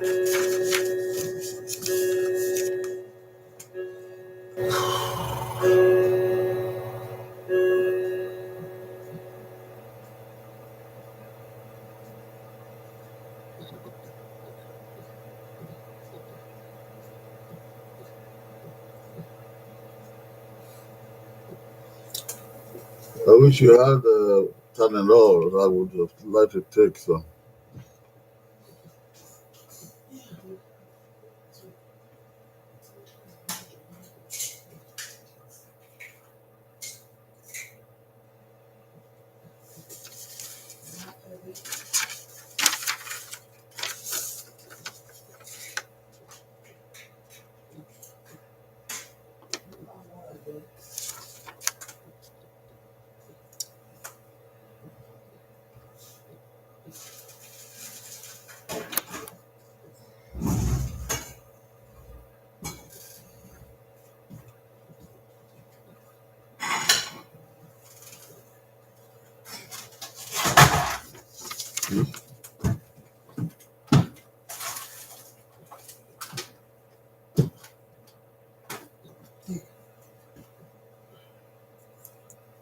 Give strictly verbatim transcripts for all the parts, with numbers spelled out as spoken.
I wish you had uh, Tylenol. I would have liked to take some.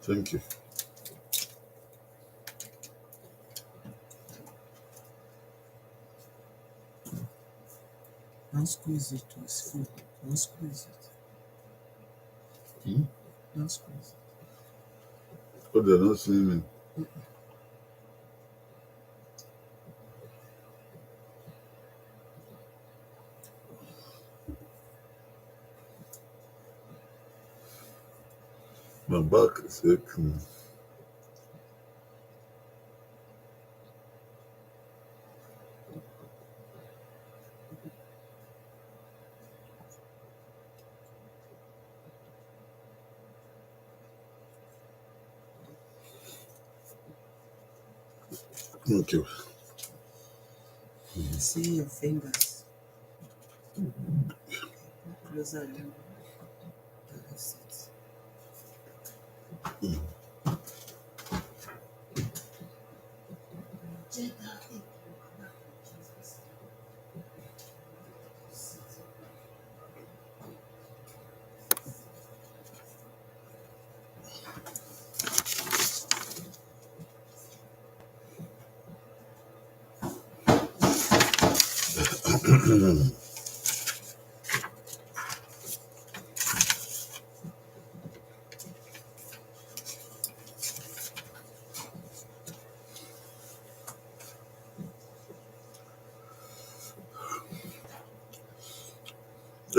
Thank you. Don't squeeze it to his food. Don't squeeze it. Hmm? Don't squeeze it. Oh, they're not seeing me. My back is aching. Thank you. See your fingers. Closer a little. That's it.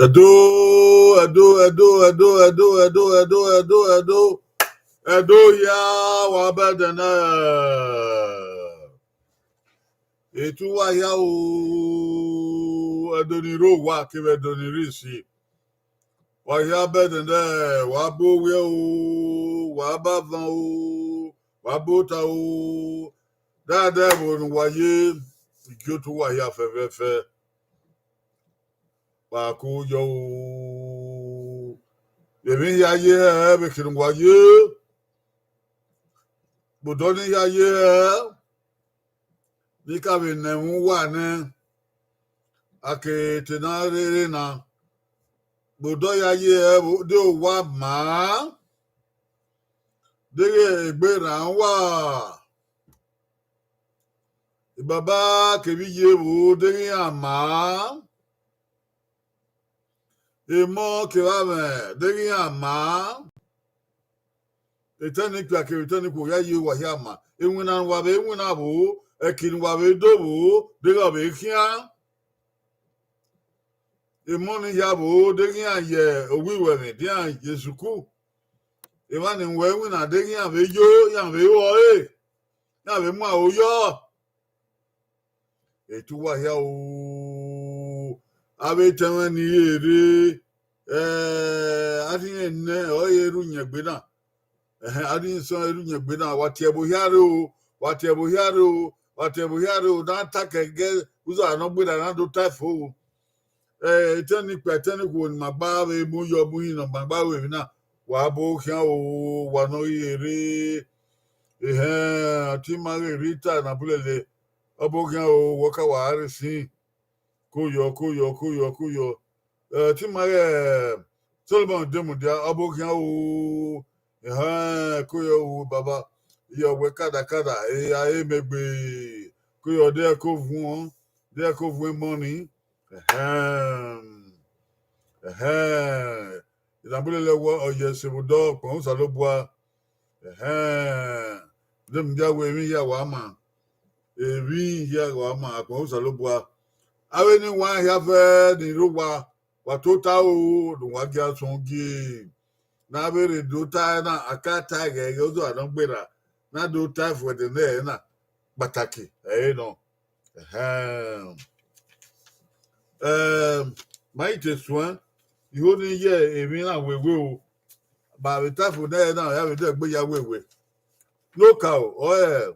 Ẹdo, Ẹdo, Ẹdo, Ẹdo, Ẹdo, Ẹdo, Ẹdo, Ẹdo, Ẹdo, Ẹdo, ya wa bẹdẹ nẹ. Etu wa hia o, Ẹdo ni rre owa kevbe Ẹdo ni rre isi. Wa hia bẹdẹ nẹ, wa bu owiẹ o, wa bu avan o, wa bu ota o. Dada ẹvbo ne uwa ye, igie otu uwa hia fẹfẹfẹ. Wa ko yọ o. Emwi hia ye hẹ vbe khin ne uwa ye. Vbe odọ ni hia ye hẹ, ne I ka vbe nẹ ẹmwẹ uwa nẹ, a ke te na rere na. Vbe odọ hia ye hẹ, deghẹ owa maa, deghẹ egbe rran uwa. Baba kevbe iye vbo, deghẹ iran maa. Emọ kevbe amwẹ, deghẹ iran maa. Etẹn ne ikpia kevbe etẹn ne ikhuo hia ye uwa hia maa. Iwinna ne uwa vbe winna vbo, ẹki ne uwa vbe do vbo, deghẹ ọ vbe khian. Emọ ni hia vbo, deghẹ iran ye owiruẹmwẹ, deghẹ iran ye suku. Emwa ni wẹ iwinna, deghẹ iran vbe yo, iran vbe ru ọre, iran vbe mu aro yọ. Etu uwa hia o, avbe etẹn mwẹ ni rere, eh, a rhie nẹ, ọ i re erha uyẹngbe na. Ẹhẹn, a rhie sọn erha uyẹngbe na, wa tie ẹvbo hia rre o, wa tie ẹvbo hia rre o, wa tie ẹvbo hia rre o, ne a ta kẹgẹ, uzọla ne ọ gberra na do tae fo o. Eh, etẹn ni ikpia, etẹn ni ikhuo ne ima gba vbe mu yọ mu hin ne ima gba ru emwi na, wa bu khian o, wa ne ọ ghi rre. Ehẹn, ọtẹn ima ghi rre ita ne a bulele, ọ bu khian o, wẹ ka wa rre sin. Koyọ, koyọ, koyọ, koyọ. Eh, te ima ghẹ Solomon de mudia, ọ bu khian o. Ehẹn, koyọ o, baba. Iyọ wẹ kada, kada, e, a, e mẹ gbe. Koyọ de ẹko vuọn, de ẹko vuọn emọ ni. Ehẹn. Ehẹn. Idabulele wẹ ọ ye ẹse vbe odọ ọkpẹn Osanobua. Ehẹn. De mudia wẹ emwi hia wa ma. Emwi hia wa ma, ọkpẹn Osanobua. Avbe eni wa hia fẹ ni rre owa, wa tota o, ne uwa gia suẹn gie. Ne a vbe rre do ta ẹre na, a ka ta ẹghẹ ẹghẹ ozo a nọ gberra, na do ta ẹfuẹdẹ nẹ ẹre na, kpataki ẹre nọ. Ehẹn. Ẹm, ma i te suẹn, iho ni ye emwi na wewe o. Ba vbe ta ẹfuẹdẹ nẹ ẹre na, ya vbe dẹ gbe ya wewe. Ne okaro, ọ ẹ,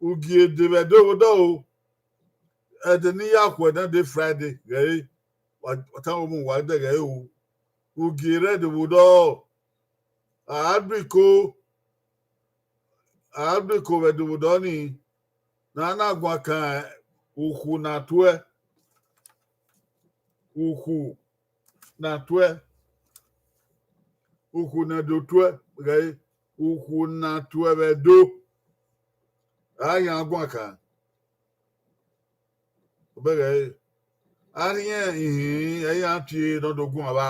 ugie de vbe ẹdẹ vbe odọ o. Ẹdẹ ne I ya khuẹ nẹ de Friday, ghẹ re, wa, wa tama mu wa dẹ ghẹ re o. Ugie rre ẹdẹ vbe odọ, a gbe iko, a gbe iko vbe ẹdẹ vbe odọ ni, ne a na guan kan ukhu na tuẹ, ukhu na tuẹ, ukhu ne do tuẹ, ghẹ re, ukhu na tuẹ vbe Ẹdo, a yan guan kan. Ọ bẹghe ẹre, a rhiẹn ihin, ẹ i ra tie ne ọ do guan vba.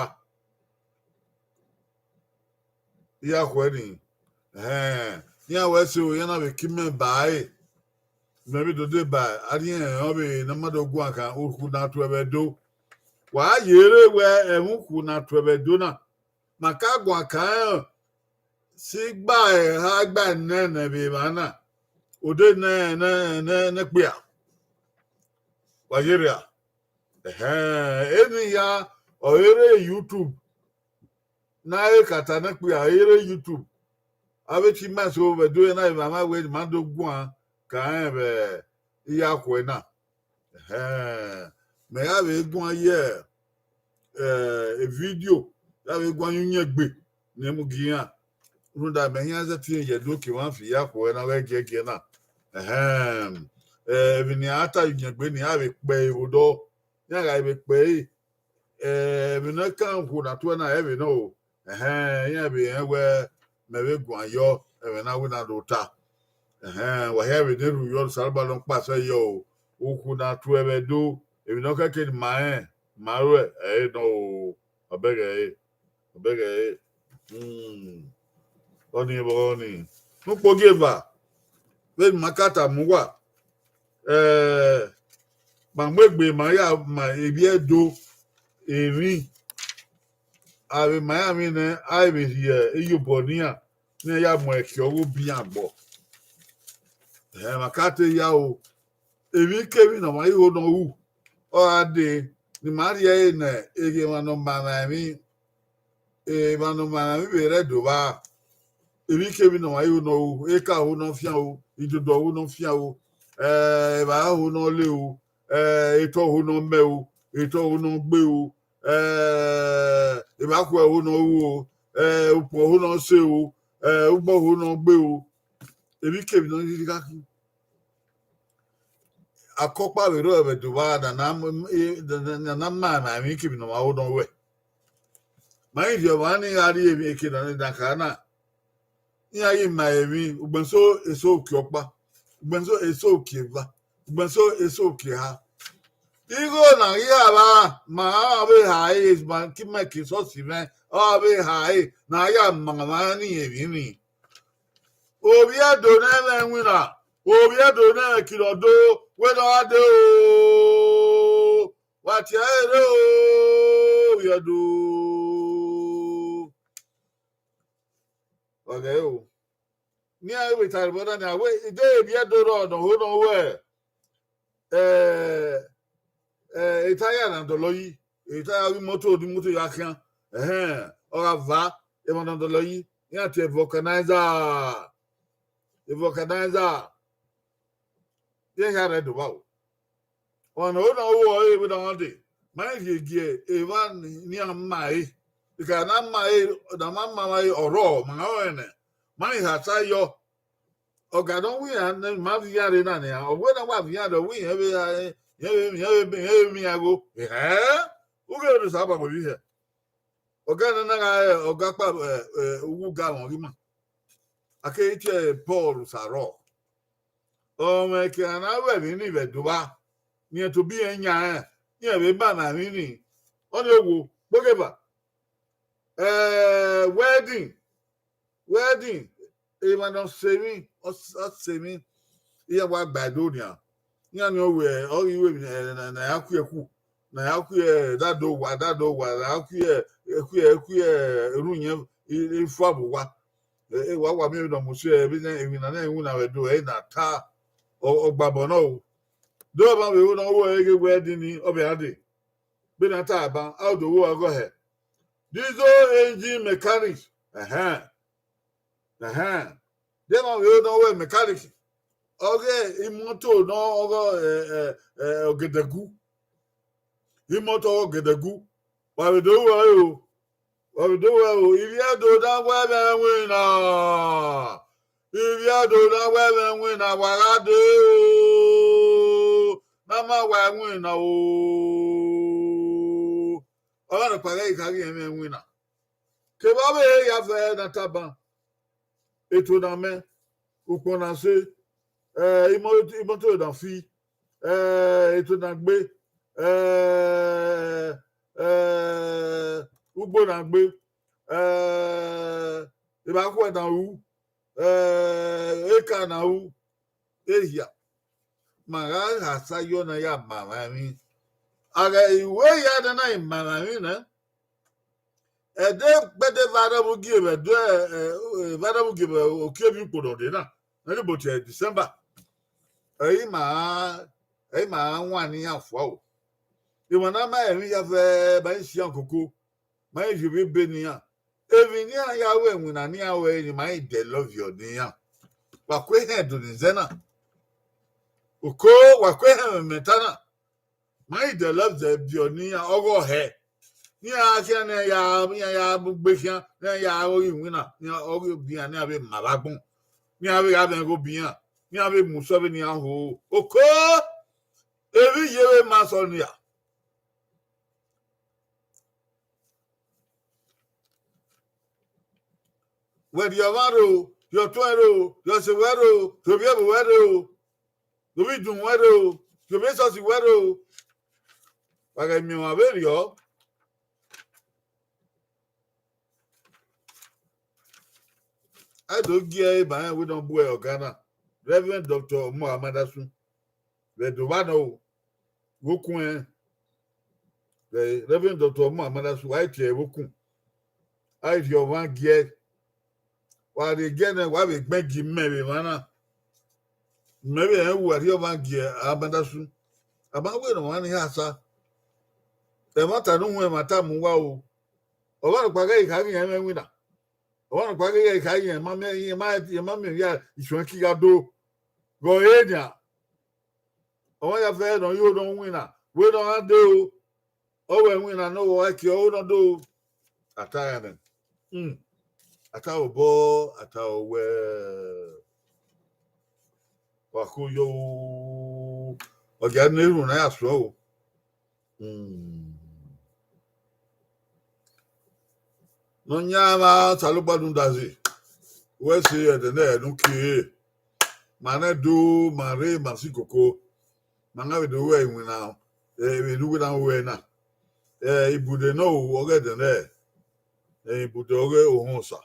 I ya khuẹ ni, ẹhẹn, iran wẹ ẹse o, iran na vbe ke imẹ ba ẹre, mẹ vbe do deba, a rhiẹn ọ vbe ne ọ ma do guan kan, ukhu na tuẹ vbe Ẹdo. Wa ye rre wẹ ẹmwẹ ukhu na tuẹ vbe Ẹdo na, ma ka guan kan rẹn, si gba ẹre ha gba nẹ nẹ vbe emwa na, ode nẹ nẹ nẹ nẹ kpia. Wa ye rria. Ẹhẹn, eni hia ọre rre YouTube, ne a he kata nẹ kpia, ọre rre YouTube. Avbe te ima eso vbe Ẹdo na, emwa ma wẹ ne ima do guan kan rẹn vbe iyakhue na. Ẹhẹn, mẹ ya vbe guan ye, eh, vidio, ya vbe guan ye uyẹn egbe ne mu gie iran. Rhunmwuda mẹ hia zẹtin ye do ke emwa fi iyakhue na ghẹ giẹgiẹ na. Ẹhẹn, eh, emwi ne a ta ye uyẹn egbe ni, a vbe kpẹ ẹre vbe odọ, iran gha vbe kpẹ ẹre, eh, emwi ne ọ kan ukhu na tuẹ na, ẹ vbe nọ o. Ẹhẹn, iran vbe rẹn wẹ mẹ vbe guan yọ, ẹmwẹ na wẹ na do ta. Ẹhẹn, wa hia vbe ne erhu yọ, Osanobua ne ọ kpasẹ yọ o. Ukhu na tuẹ vbe Ẹdo, emwi ne ọ kẹke ne ima rẹn, ma ruẹ ẹre nọ o. Ọ bẹghe ẹre, ọ bẹghe ẹre. Hmm. Ọnii vbe ọnii, ne ukpogieva, vbene ima ka tama uwa, eh, ma mu egbe ma ya ma evbi Ẹdo emwi, avbe ma ya mwẹ nẹ, a vbe rhie iyobọ ne iran, ne iran ya mu ẹki ọghe obian agbọ. Ẹ ma ka te ya o, emwikemwi ne ọmwa igho ne ọ ru, ọ ra dee, ne ima rhie ẹre ne eghe emwa ne ọ ma emwa emwi, emwa ne ọ ma emwa emwi vbe rre Ẹdo vba. Emwikemwi ne ọmwa igho ne ọ ru, eka ọgho ne ọ fian o, idodo ọgho ne ọ fian o, eh, evbare ọgho ne ọ le o, eh, etọ ọgho ne ọ mẹ o, etọ ọgho ne ọ gbe o, eh, evbakhuẹ ọgho ne ọ ru o, eh, ukpọn ọgho ne ọ se o, eh, ugbọn ọgho ne ọ gbe o. Emwikemwi ne ọ rhirhi gha khin. Akọkpa vbe rrọọ vbe Ẹdo vba na, na, na, na ma emwa emwikemwi ne ọmwa igho ne ọ ruẹ. Ma i rhie ọmwa ni gha rrie emwi eke ne a kha na, iran ghi ma emwi, ugbẹn eso, eso uki ọkpa, ugbẹn eso, eso uki eva, ugbẹn eso, eso uki eha. Igho na ghi gha vba, ma ọvbehe ẹre, ma ke imẹ ke esọsi mwẹ, ọvbehe ẹre ne a ya ma emwa ni emwi ni. Ovbi Ẹdo ne ẹmwẹ iwinna, ovbi Ẹdo ne ẹmwẹ kilo do, wẹ ne ọ gha dee o, wa tie ẹre rre o, ovbi Ẹdo. Wa ghẹ o. Ne iran vbe tare vbe ọna nia, wẹ, de ovbi Ẹdo rrọọ ne ọ ho ne ọ ruẹ, eh, eh, etaya na dọlọ yi, etaya ghi imoto, ne imoto ya khian, ẹhẹn, ọ gha va, emwa na dọlọ yi, iran tie vulcanizer, vulcanizer, iran hia rre Ẹdo vba o. Ọmwa ne ọ ho ne ọ ru ọre vbe na dee, ma i rhie gie emwa ni, ne iran ma ẹre, because na ma ẹre, na ma ma ẹre ọrọọ, ma rẹn nẹ, ma i ha sa yọ. Ọga ne ọ wẹ iran ne ima viọ iran rre na nian, ọ wẹ na wa viọ iran rre, ọ wẹ irẹn vbe ra, Irẹn vbe, irẹn vbe, irẹn vbe miẹn iran igho. Ẹhẹn, u ghe ne Osanobua wẹ vbe hẹ. Ọga na na gha re ọga kpa, eh, eh, uwu ga mwẹ ọghe ima. A keghi tie Paul Sarọ. Ọ mwẹ ke a na ru ẹmwẹ ni vbe Ẹdo vba, ne irẹn tobọ irẹn yan rẹn, ne irẹn vbe ma emwa emwi ni. Ọnii owo, kpogeba. Eh, wedding, wedding, emwa ne ọ sẹ emwi, ọ s-, ọ sẹ emwi, iran wa gba Ẹdo nian. Iran ni ọ wẹ, ọ ghi ru emwi ne, ne, ne a ya khuẹ ku, ne a ya khuẹ, eh, dado owa, dado owa, ne a ya khuẹ, eh, khuẹ, khuẹ, eh, erhunmwu iyẹn, i, i fua vbe owa. Eh, eh, wa, wa miẹn vbene ọ mu si, eh, vbene emwi na na winna vbe Ẹdo, ẹre na ta, ọ, ọ gba obọ nọ o. Do ọmwa vbe ru ne ọ ru ẹre ghe wedding ni, ọ vbe gha dee. Vbene a ta ban, a do ru ọghe ọhẹ. Diesel engine mechanic. Ẹhẹn. Ẹhẹn. De emwa vbe ru ne ọ ru mechanic. Ọghe imoto ne ọ ghe, eh, eh, eh, ọgẹdẹgu. Imoto ọghe ọgẹdẹgu. Wa vbe do ru ẹre o. Wa vbe do ru ẹre o. Ivbi Ẹdo na wa ẹmwẹ winna. Ivbi Ẹdo na wa ẹmwẹ winna, wa gha dee o. Na ma wa winna o. Ọmwa nọkpa ghẹ i kha ghi ẹmwẹ winna. Kevbe avbe ehe ya vẹ na tama, eto na mẹ, ukpọn na sẹ, eh, imo-, imoto na fi, eh, eto na gbe, eh, eh, ugbo na gbe, eh, evbakhuẹ na ru, eh, eka na ru, ehia. Ma gha gha sa yọ na ya ma emwa emwi. A ghe ru ehia na na i ma emwa emwi nẹ, ẹdẹ gbẹdẹ va rẹ vbe ugie vbe ẹdẹ, eh, eh, va rẹ vbe ugie vbe okievbi ukpo nọ dee na, ne ọ rhie obọ tie December. Ẹ i ma, ẹ i ma wan ne iran fua o. Emwa na ma emwi ya vẹ, ma i sian koko, ma i viọ ovbi ebe ne iran. Emwi ne iran ya ru ẹwinna ne iran ru ẹre ni, ma i dẹ love yọ ne iran. Wa ku ehẹn do ne zẹ na. Oko, wa ku ehẹn mwẹ ta na. Ma i dẹ love zẹ biọ ne iran, ọghe ọhẹ. Ne iran khian ne iran ya, ne iran ya mu gbe khian, ne iran ya ru iwinna, ne iran, ọghe obi iran, ne iran vbe ma vbe agbọn. Ne iran vbe gha mwẹ igho obi iran, ne iran vbe mu sẹ vbene iran ho. Oko, emwi ye vbe ma sẹ ọnii ra. Wẹ rhie ọmwa ro, rhie ọtuẹn ro, rhie ọse wẹ ro, rhie ovbi ẹvbo wẹ ro, rhie ovbi idun wẹ ro, rhie ovbi esọsi wẹ ro. Wa ghẹ miẹn ọmwa vberriọ, a do gie ẹre ba rẹn wẹ ne ọ bu ọga na, Reverend Doctor Ọmọ Amadasun, vbe Ẹdo vba nọ o, vbe okun ẹnrẹn, Reverend Doctor Ọmọ Amadasun, wa i tie ẹre vbe okun, a i rhie ọmwa giẹ, wa rhie giẹ nẹ, wa vbe gbẹn gie imẹ vbe emwa na, mẹ vbe rẹn ru a rhie ọmwa gie Amadasun, a ma wẹ ne ọmwa ni ha sa, ẹmwata ne uhunmwu ẹmwata mu uwa o, ọmwa nọkpa ghẹ i kha ghi rẹn mwẹ winna. Ọmwa nọkpa ghẹ i kha ghi rẹn ma miẹn, ma, ma miẹn vbe isuẹn ki gha do. Ghe ọre nian. Ọmwa ya fẹ ne ọ yo ne ọ winna, wẹ ne ọ gha de o. Ọ wẹ winna ne ọ wẹ ẹki ọ nọ do. A ta ẹre nẹ. Hmm. A ta obọ, a ta owẹ. Wa kho yo. Ọ gia ne erhunmwu na ya suẹn o. Hmm. Nọyaẹnmwa Osanobua rhunmwuda zẹ, wẹ sẹ ẹdẹ nẹ ne u kie, ma nẹ do, ma rre, ma si koko, ma na vbe do ru iwinna, eh, vbene uwinna ruẹ na. Eh, ibude ne ọ ru ọghe ẹdẹ nẹ, eh, ibude ọghe ohẹn Osa.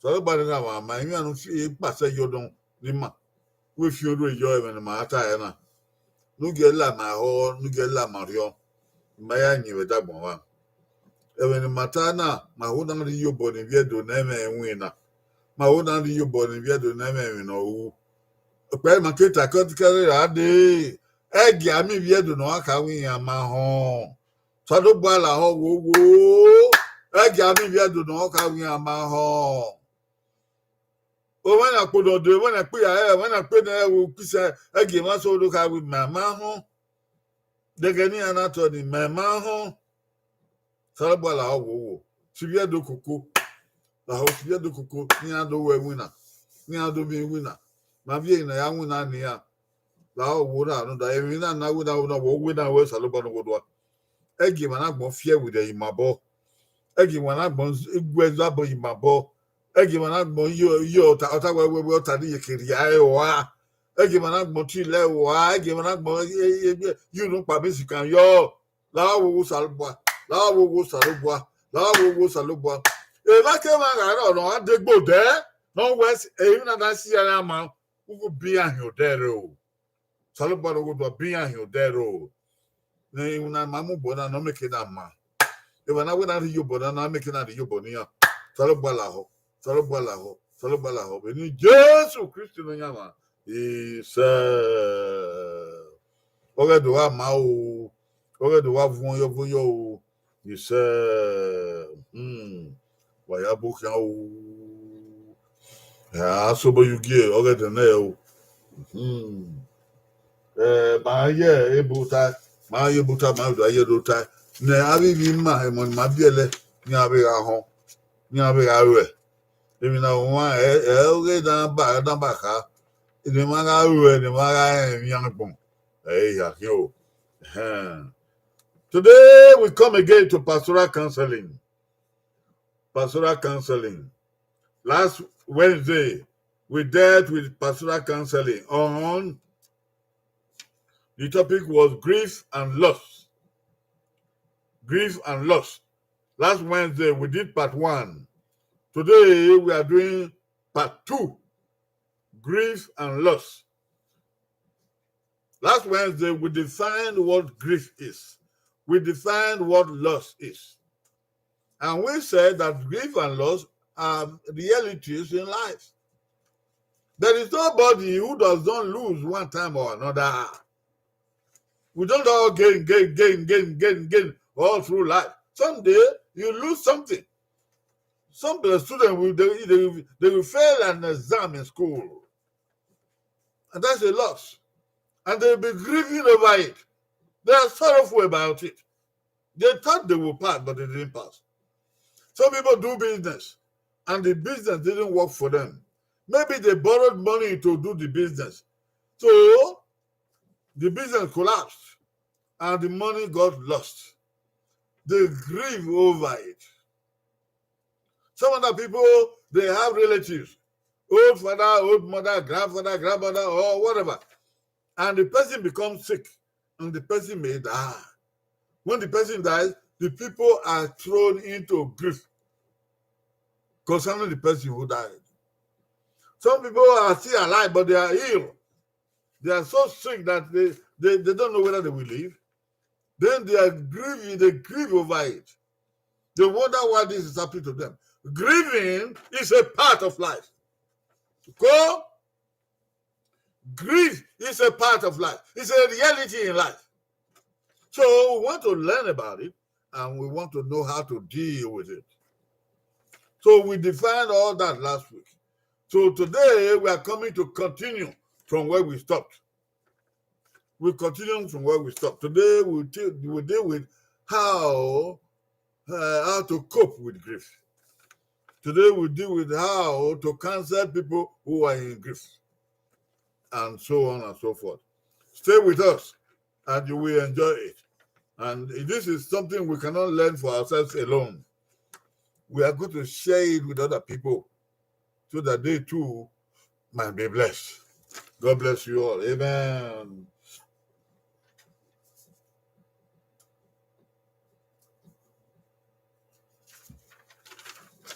Osanobua ne na mwa ma emwi ne u fi kpasẹ ye ọdọn ne ima, wẹ fian orhu yọ ẹmwẹ ne ima ra ta ẹre na. Ne u gie la ma họ, ne u gie la ma rhiọ, ima ya yin vbe ẹdagbọn mwa. Ẹmwẹ ne ima ta na, ma ho na rhie iyobọ ne ivbi Ẹdo ne ẹmwẹ iwinna. Ma ho na rhie iyobọ ne ivbi Ẹdo ne ẹmwẹ emwi ne ọ ru. Ọkpa ima ke ta kẹrẹkẹrẹ ra dee, ẹgia ma ivbi Ẹdo ne ọ gha kha wẹ iran ma họn. Osanobua lahọ wowo, ẹgia ma ivbi Ẹdo ne ọ gha kha wẹ iran ma họn. Ọmwa na kpo nọ dee, ọmwa na kpe ya, ọmwa na kpe nẹ, wo kpisẹ, ẹgie ma so do kha wẹ ima ma họn. Dẹgẹ ne iran na tọ ni, ima ma họn. Osanobua lahọ wowo. Si ivbi Ẹdo koko. Lahọ si ivbi Ẹdo koko, ne iran do ru ẹwinna, ne iran do miẹn iwinna. Ma viẹ ne a ya winna ne iran. la ọ wo na nọ da, emwi na na wẹ na wẹ na wẹ wẹ na wẹ Osanobua ne ọ ghodua. Ẹgie emwa na gbọn fiẹ vbe rhie ima obọ. Ẹgie emwa na gbọn gu ẹzabọ ima obọ. Ẹgie emwa na gbọn ye, ye ọta, ọta wẹ wẹ wẹ ọta ne iyeke rhia ẹre rua. Ẹgie emwa na gbọn tilẹ rua. Ẹgie emwa na gbọn ye, ye, ye, ye unu kpa bisikan yọ. La ọ wo Osanobua, la ọ wo Osanobua, la ọ wo Osanobua. Emwa ke emwa gha rrọọ ne ọ gha degbe odẹ, ne ọ wẹ emwi na na si iran ma, u ghi biẹ ahiọn odẹ rre o. Osanobua ne ọ ghodua biẹ ahiọn odẹ rre o. Ne iwinna ma mu obọ na, ne ọ mieke na ma. Evba na wẹ na rhie iyobọ na, ne a mieke na rhie iyobọ ne iran. Osanobua lahọ, Osanobua lahọ, Osanobua lahọ. Vbe eni Jesu Kristi Nọyaẹnmwa, isẹ. Ọ ghẹ do gha ma o, ọ ghẹ do gha vuọn yọ vuọn yọ o, isẹ. Hmm. Wa ya bu khian o. A sobọ ye ugie, ọ ghẹ dẹn nẹ o. Hmm. Eh, ma ye ebo ta, ma ye ebo ta, ma do ye do ta. Ne avbe ivbi ima, emọ ne ima biẹlẹ, ne iran vbe gha họn, ne iran vbe gha ruẹ. Emwi na wan, ẹ, ẹ, ọghe na ba, na ba kha. Ne ima gha ruẹ, ne ima gha rẹn emwi agbọn. Ẹ, ya khian o. Ẹhẹn. Today we come again to pastoral counseling. Pastoral counseling. Last Wednesday, we dealt with pastoral counseling on the topic was grief and loss. Grief and loss. Last Wednesday, we did part one. Today, we are doing part two. Grief and loss. Last Wednesday, we defined what grief is. We defined what loss is. And we said that grief and loss are realities in life. There is nobody who does not lose one time or another. We don't all gain, gain, gain, gain, gain, gain all through life. Someday, you lose something. Some of the students will, they, they, they will fail an exam in school. And that's a loss. And they'll be grieving over it. They are sorrowful about it. They thought they will pass, but they didn't pass. Some people do business, and the business didn't work for them. Maybe they borrowed money to do the business. So, the business collapsed, and the money got lost. They grieve over it. Some other people, they have relatives, old father, old mother, grandfather, grandmother, or whatever. And the person becomes sick, and the person may die. When the person dies, the people are thrown into grief concerning the person who died. Some people are still alive, but they are ill. They are so sick that they, they, they don't know whether they will live. Then they are grieving, they grieve over it. They wonder why this is happening to them. Grieving is a part of life. Ko? Grief is a part of life. It's a reality in life. So we want to learn about it, and we want to know how to deal with it. So we defined all that last week. So today we are coming to continue from where we stopped. We continue from where we stopped. Today we, t- we deal with how, uh, how to cope with grief. Today we deal with how to counsel people who are in grief, and so on and so forth. Stay with us, and you will enjoy it. And this is something we cannot learn for ourselves alone. We are going to share it with other people so that they too might be blessed. God bless you all. Amen.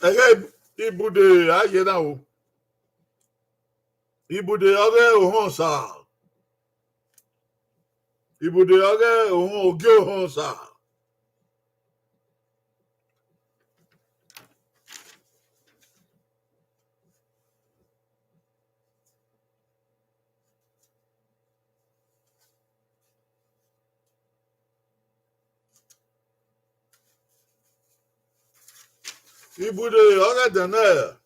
Ẹghẹ ibude a ye na o. Ibude ọghe ohọn sa. Ibude ọghe ohọn, ogie ohọn sa. Ibude ọghe Daniel.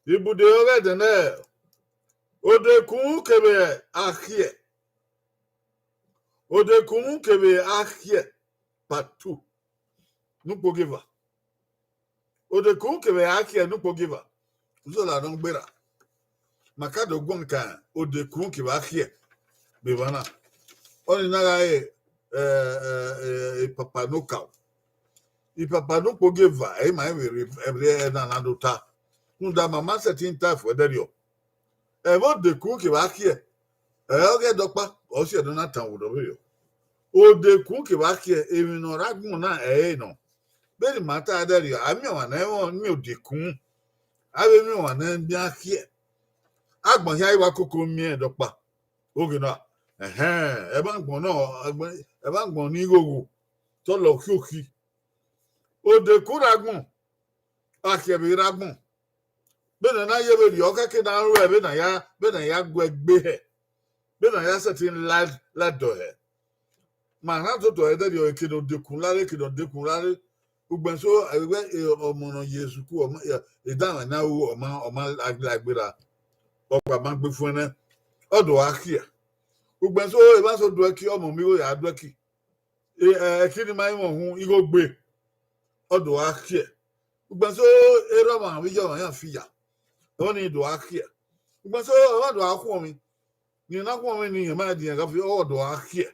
Ibude ọghe Daniel. Odekun kevbe akhiẹ. Odekun kevbe akhiẹ part two. Ne ukpogieva. Odekun kevbe akhiẹ ne ukpogieva. Uzola nọ gberra. Ma ka do guan kan, Odekun kevbe Akhiẹ vbe emwa na. Ọnii na gha re, eh, eh, eh, ipapa ne okaro. Ipapa ne okpogieva, ẹ i ma rẹn vbe rre ẹmwẹ na na do ta. Rhunmwuda ma ma sẹtin ta ẹfuẹdẹrriọ. Ẹmwẹ Odekun kevbe Akhiẹ, ẹ i ọghe ẹdẹ ọkpa, ọ si ẹdẹ na tan vbe odọ vberriọ. Odekun kevbe Akhiẹ, emwi ne ọ rre agbọn na ẹ i re nọ. Vbene ima ta ẹdẹrriọ, a miẹn ọmwa ne ẹ i mwẹ Odekun, a vbe miẹn ọmwa ne ẹ i miẹn Akhiẹ. Agbọn hia i wa koko miẹn ẹdẹ ọkpa. Oghẹ na, ẹhẹn, ẹmwẹ agbọn na, ẹmwẹ agbọn ni ighogho, te ọ lọ khiokhi. Odekun rre agbọn, Akhiẹ vbe rre agbọn. Vbene a na ye vberriọ, ọ khẹke ne a ru ẹre vbene a ya, vbene a ya gu ẹre gbe hẹ, vbene a ya sẹtin la, la dọ hẹ. Ma rhan toto ẹdẹrriọ, eke ne Odekun la rre, eke ne Odekun la rre. Ugbẹn eso, ẹ wẹ, e, ọmọ ne ọ ye sukuru, ọmọ, e, edanmwẹ na ru, ọ ma, ọ ma la, la gberra. Ọkpa ma gbe fuẹn nẹ, ọ do gha khiẹ. Ugbẹn eso, emwa eso do ẹki, ọmọ mi igho ya do ẹki. E, ẹ, ẹki ni ma i mwẹ uhunmwu, igho gbe, ọ do gha khiẹ. Ugbẹn eso, erha ọmwa vbe iye ọmwa iran fi ya, ọnii do gha khiẹ. Ugbẹn eso, ọmwa do gha khuọnmwi, ne na khuọnmwi ne irẹn ma dian gha fi, ọ do gha khiẹ.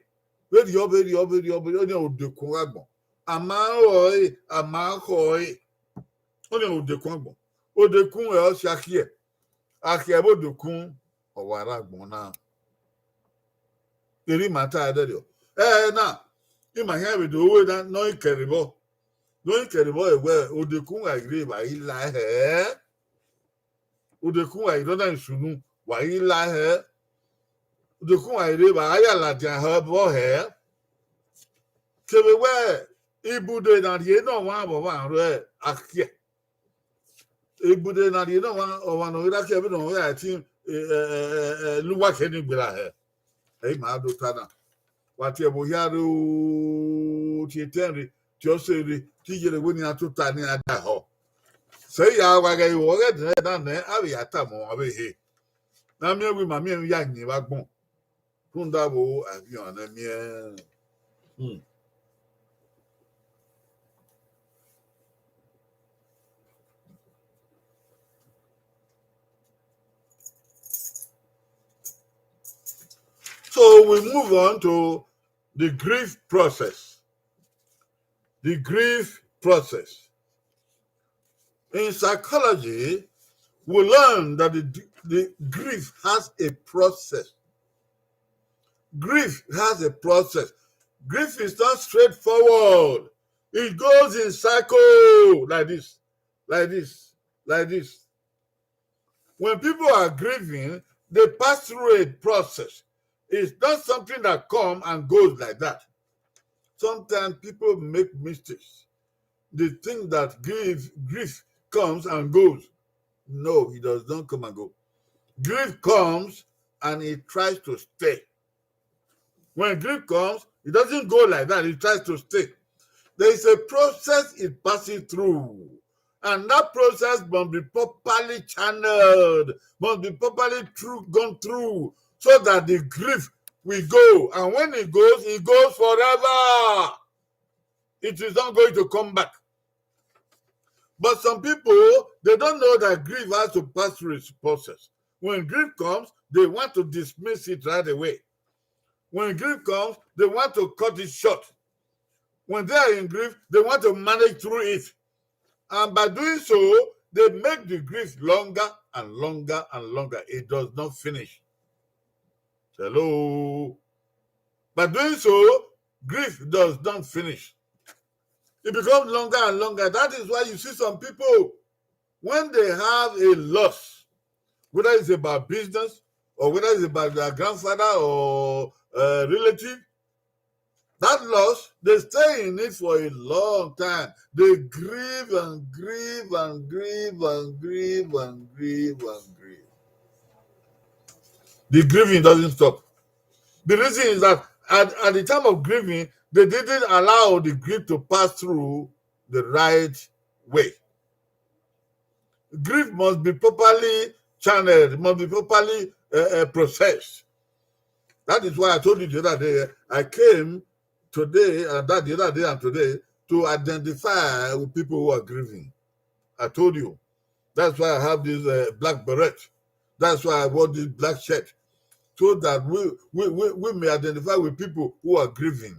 Vberriọ, vberriọ, vberriọ, vberriọ, ọnii Odekun gha agbọn. A ma rẹn ọre, a ma khẹ ọre, ọnii Odekun agbọn. Odekun ẹre ọ si Akhiẹ. Akhiẹ vbe Odekun, ọ wa rre agbọn na. Erha ima ta ẹdẹrriọ. Ẹ na, ima hia vbe do ru ẹre na, ne ọ i kẹre vbọ. Ne ọ i kẹre vbọ, ẹ wẹ, Odekun gha rre, wa i la hẹ. Odekun gha rre ọna sunu, wa i la hẹ. Odekun gha rre, wa ya ladian hẹ vbọ hẹ. Kevbe wẹ, ibude ne a rhie ne ọmwa vbe ọmwa rre Akhiẹ. Ibude ne a rhie ne ọmwa, ọmwa ne ọ ghi rre Akhiẹ vbe ne ọ ghi ra ti, eh, eh, eh, eh, la uwa khẹ ni gberra hẹ. Ẹ i ma do ta na. Wa tie ẹvbo hia rre o, tie etẹn rre, tie ọse rre, te iye rre wẹ ne iran tota ne iran da họ. Sẹ ya wa ghẹ ru ọghẹdẹ na nẹ, a vbe ya tama ọmwa vbe ehe. Ne a miẹn wẹ ima miẹn emwi ya yin vbe agbọn. Rhunmwuda vbo, a ghi ọnrẹn miẹn. Hmm. So we move on to the grief process. The grief process. In psychology, we learn that the, the grief has a process. Grief has a process. Grief is not straightforward. It goes in cycle like this, like this, like this. When people are grieving, they pass through a process. It's not something that come and goes like that. Sometimes people make mistakes. They think that grief, grief comes and goes. No, it does not come and go. Grief comes and it tries to stay. When grief comes, it doesn't go like that. It tries to stay. There is a process it passes through. And that process must be properly channeled, must be properly through, gone through, so that the grief will go. And when it goes, it goes forever. It is not going to come back. But some people, they don't know that grief has to pass through its process. When grief comes, they want to dismiss it right away. When grief comes, they want to cut it short. When they are in grief, they want to manage through it. And by doing so, they make the grief longer and longer and longer. It does not finish. Hello? By doing so, grief does not finish. It becomes longer and longer. That is why you see some people, when they have a loss, whether it's about business or whether it's about their grandfather or a relative, that loss, they stay in it for a long time. They grieve and grieve and grieve and grieve and grieve and grieve. The grieving doesn't stop. The reason is that at, at the time of grieving, they didn't allow the grief to pass through the right way. Grief must be properly channeled, must be properly, uh, uh, processed. That is why I told you the other day, I came today and that the other day and today to identify with people who are grieving. I told you. That's why I have this, uh, black beret. That's why I wore this black shirt, so that we, we, we, we may identify with people who are grieving.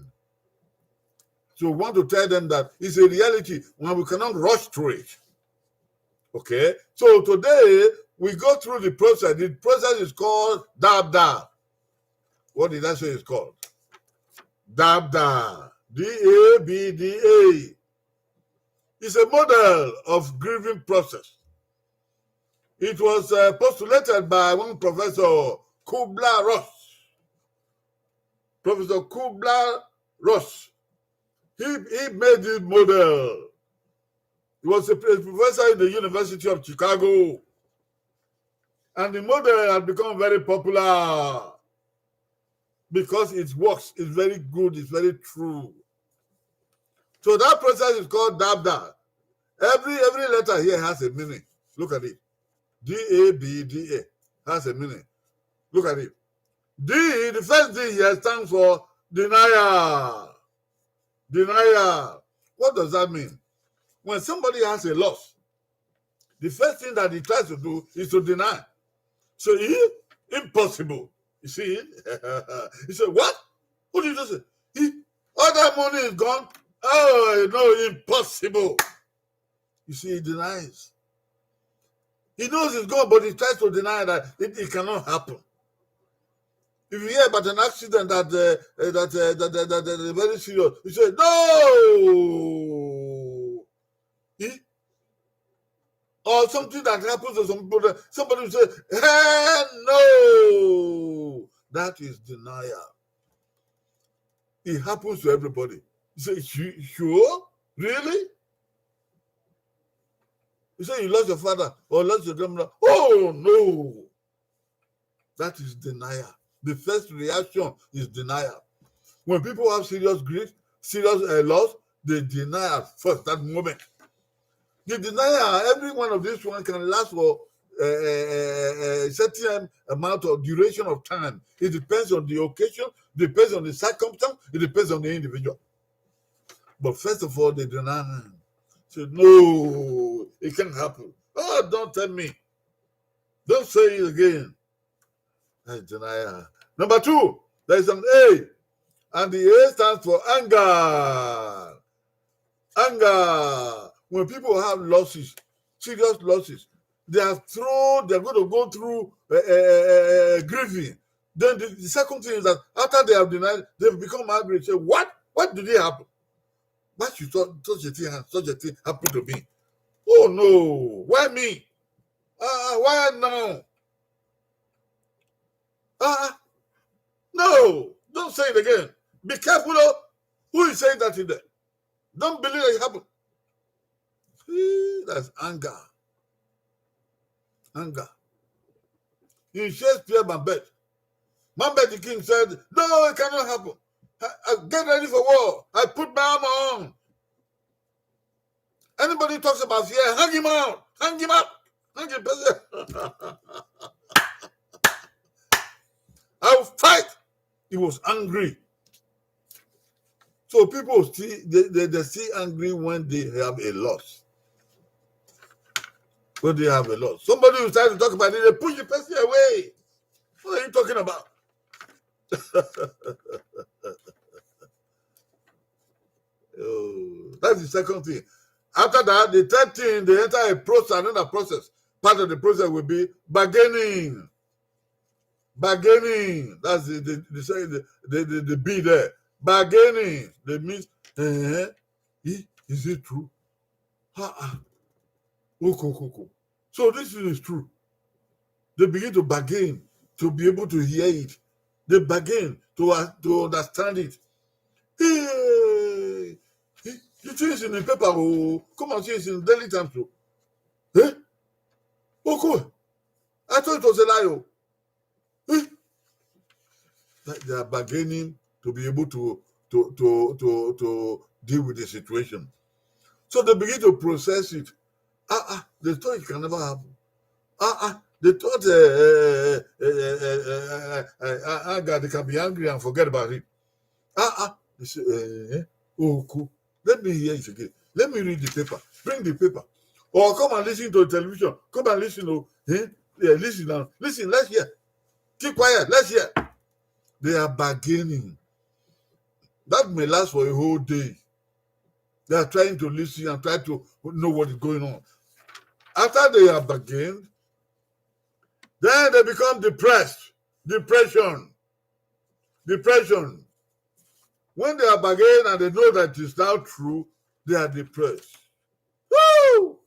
So we want to tell them that it's a reality and we cannot rush through it. Okay? So today, we go through the process. The process is called Dabda. What did I say it's called? Dabda. D A B D A. It's a model of grieving process. It was, uh, postulated by one Professor Kubler-Ross. Professor Kubler-Ross. He, he made this model. He was a, a professor in the University of Chicago. And the model has become very popular because it works, it's very good, it's very true. So that process is called Dabda. Every, every letter here has a meaning. Look at it. D A B D A has a meaning. Look at it. D, the first D here stands for denial. Denial. What does that mean? When somebody has a loss, the first thing that he tries to do is to deny. So he, impossible. You see? He said, "What? What did you just say? He, all that money is gone? Oh, no, impossible." You see, he denies. He knows it's gone, but he tries to deny that it, it cannot happen. If you hear about an accident that, uh, uh, that, uh, that, that, that, that is very serious, you say, "No!" Eh? Or something that happens to some people, somebody will say, "Hell no!" That is denial. It happens to everybody. You say, "You sure? Really?" You say you lost your father or lost your grandmother. "Oh, no." That is denial. The first reaction is denial. When people have serious grief, serious, uh, loss, they deny at first that moment. The denial, every one of these one can last for, uh, uh, uh, a certain amount of duration of time. It depends on the occasion, depends on the circumstance, it depends on the individual. But first of all, they deny. Say, "No, it can't happen. Oh, don't tell me. Don't say it again." That's denial. Number two, there is an A, and the A stands for anger. Anger. When people have losses, serious losses, they are through, they're going to go through, uh, uh, uh, uh, grieving. Then the, the second thing is that after they have denied, they've become angry. Say, "What? What did it happen? Why should such, such a thing, such a thing happen to me? Oh no, why me? Uh, why now? Uh, no, don't say it again. Be careful of who is saying that in there. Don't believe that it happened." See, that's anger. Anger. In Shakespeare Macbeth, Macbeth the king said, "No, it cannot happen. I, I get ready for war. I put my armor on. Anybody talks about fear, hang him out. Hang him up. Hang him." "I will fight." He was angry. So people still, they, they, they're still angry when they have a loss. When they have a loss. Somebody will try to talk about it, they push the person away. What are you talking about? Oh, that's the second thing. After that, the third thing, they enter a process, another process. Part of the process will be bargaining. Bargaining. That's the, the, the, the, the, the, the B there. Bargaining. They mean, eh, eh, is it true? Ha, ah. Oko, oko, oko. So this thing is true. They begin to bargain to be able to hear it. They bargain to, uh, to understand it. Hey, the thing is in the paper. Oh, come and see, it's in Daily Times. Oh. Eh? Oko. I thought it was a lie. Oh. Eh? That they are bargaining to be able to, to, to, to, to deal with the situation. So they begin to process it. Ah, ah, they thought it can never happen. Ah, ah, they thought, uh, uh, uh, uh, uh, uh, uh, uh, uh, God, they can be angry and forget about it. Ah, ah, they say, eh, eh, oh, cool. Let me hear it again. Let me read the paper. Bring the paper. Or come and listen to the television. Come and listen to, eh? Yeah, listen now. Listen, let's hear. Keep quiet. Let's hear. They are bargaining. That may last for a whole day. They are trying to listen and try to know what is going on. After they have bargained, then they become depressed. Depression. Depression. When they are bargaining and they know that it's not true, they are depressed. Woo!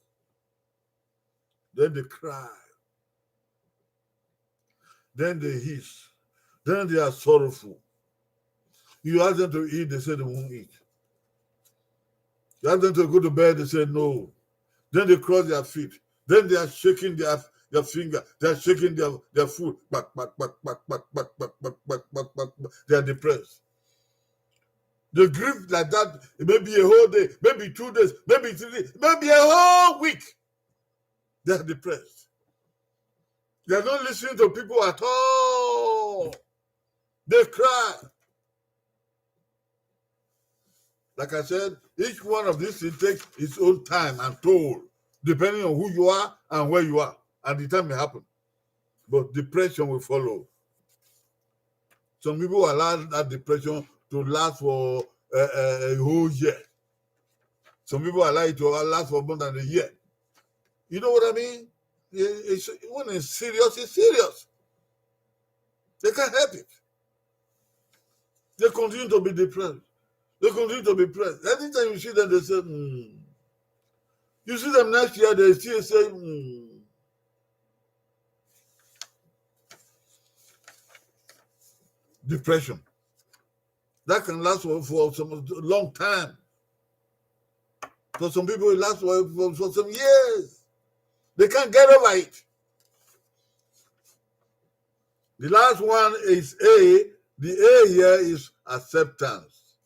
Then they cry. Then they hiss. Then they are sorrowful. You ask them to eat, they say they won't eat. You ask them to go to bed, they say no. Then they cross their feet. Then they are shaking their, their finger. They are shaking their, their foot. Back, back, back, back, back, back, back, back, back, back, back, back. They are depressed. They grieve like that. It may be a whole day, maybe two days, maybe three days, maybe a whole week. They are depressed. They are not listening to people at all. They cry. Like I said, each one of these things takes its own time and toll, depending on who you are and where you are, and the time it happen. But depression will follow. Some people allow that depression to last for a, a, a whole year. Some people allow it to last for more than a year. You know what I mean? It's, when it's serious, it's serious. They can't help it. They continue to be depressed. They continue to be depressed. Anytime you see them, they say, hmm. You see them next year, they still say, hmm. Depression. That can last for, for some long time. For some people, it lasts for, for, for some years. They can't get over it. The last one is A. The A here is acceptance.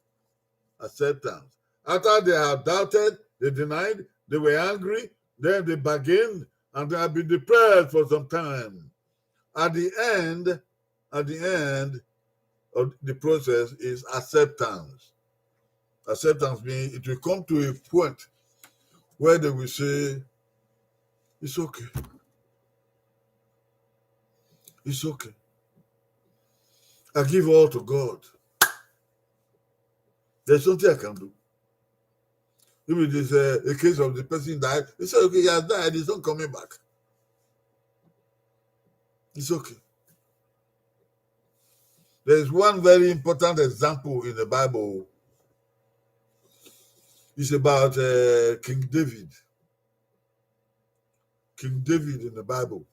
Acceptance. After they have doubted, they denied, they were angry, then they bargained, and they have been depressed for some time. At the end, at the end of the process is acceptance. Acceptance means it will come to a point where they will say, it's okay. It's okay. I give all to God. There's nothing I can do. If it is a, a case of the person died, they say, okay, he has died, he's not coming back. It's okay. There is one very important example in the Bible. It's about uh, King David. King David in the Bible.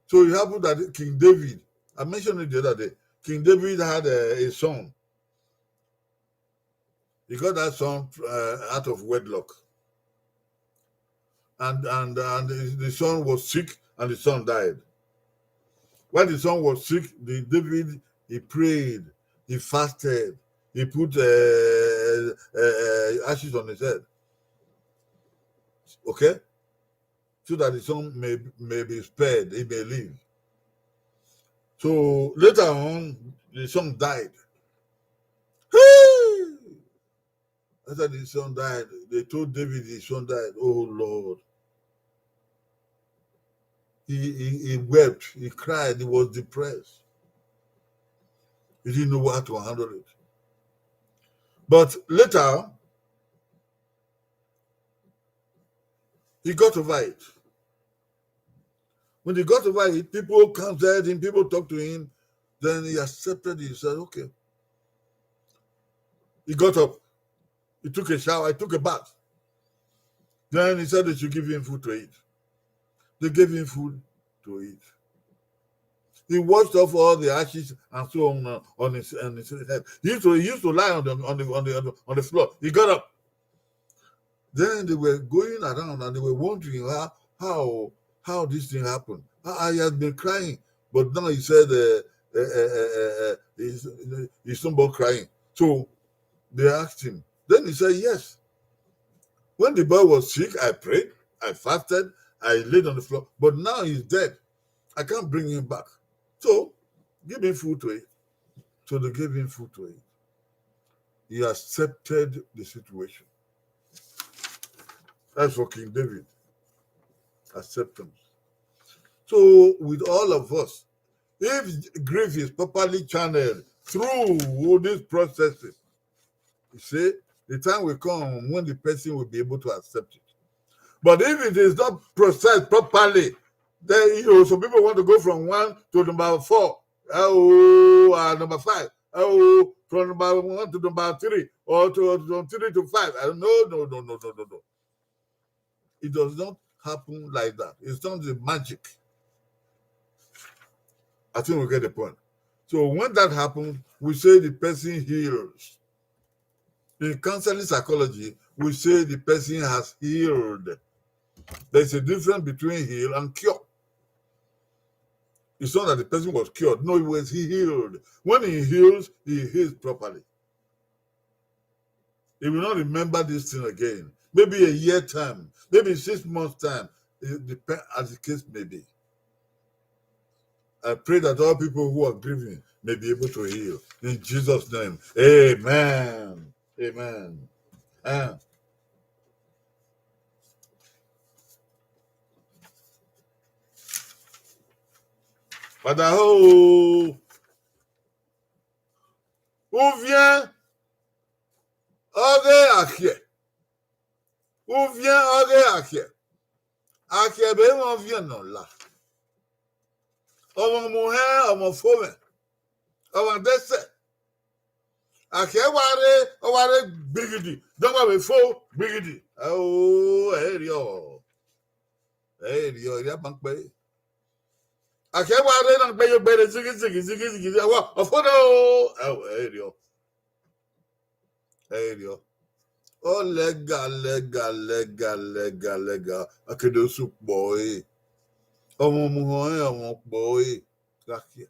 So it happened that King David, I mentioned it the other day, King David had a, a son. He got that son uh, out of wedlock. And, and, and the, the son was sick and the son died. When the son was sick, the David, he prayed, he fasted, he put uh, uh, uh, ashes on his head. Okay? So that the son may, may be spared, he may live. So later on, the son died. Hey! After the son died, they told David his son died. Oh Lord. He, he, he wept, he cried, he was depressed. He didn't know how to handle it. But later, he got over it. When he got over it, people counseled him, people talked to him. Then he accepted it. He said, okay. He got up. He took a shower. He took a bath. Then he said they should give him food to eat. They gave him food to eat. He washed off all the ashes and so on uh, on his, on his head. He used to he used to lie on the on the on the on the, on the floor. He got up. Then they were going around and they were wondering how how how this thing happened. Ah, he has been crying, but now he said uh, uh, uh, uh, uh, he's, he's no more crying. So they asked him. Then he said, yes. When the boy was sick, I prayed, I fasted, I laid on the floor, but now he's dead. I can't bring him back. So give him food to eat. So they gave him food to eat. He accepted the situation. That's for King David. Acceptance. So with all of us, if grief is properly channeled through all these processes, you see, the time will come when the person will be able to accept it. But if it is not processed properly, then, you know, some people want to go from one to number four, oh, uh, number five, oh, from number one to number three, or to, to three to five. Uh, no, no, no, no, no, no, no. It does not happen like that. It's not the magic. I think we get the point. So when that happens, we say the person heals. In counseling psychology, we say the person has healed. There's a difference between heal and cure. It's not that the person was cured. No, he was healed. When he heals, he heals properly. He will not remember this thing again. Maybe a year time, maybe six months time. It depends as the case may be. I pray that all people who are grieving may be able to heal. In Jesus' name, amen. Amen. Eh. Father, oh, uviẹn ọghe akhiẹ. Uviẹn ọghe akhiẹ. Akhiẹ vbe mwẹ ọviẹn ne ọ la. Ọmwa muhẹn, ọmwa fo mwẹ. Ọmwa dẹsẹ. Akhiẹ wa rre, ọ wa rre gbighidi, dọmwa vbe fo gbighidi. Ẹo, ẹ i rriọ. Ẹ i rriọ, erriọ ma kpẹre. Akhiẹ wa rre na gbe yo gbe rre zighi, zighi, zighi, zighi, zighi, ẹo, ọ fo nẹ o. Ẹo, ẹ i rriọ. Ẹ i rriọ. Ọ lẹga, lẹga, lẹga, lẹga, lẹga. A ke do sẹ ukpọ ẹre. Ọmwa muhẹn ọnrẹn, ọmwa ukpọ ẹre. Gha khiẹ.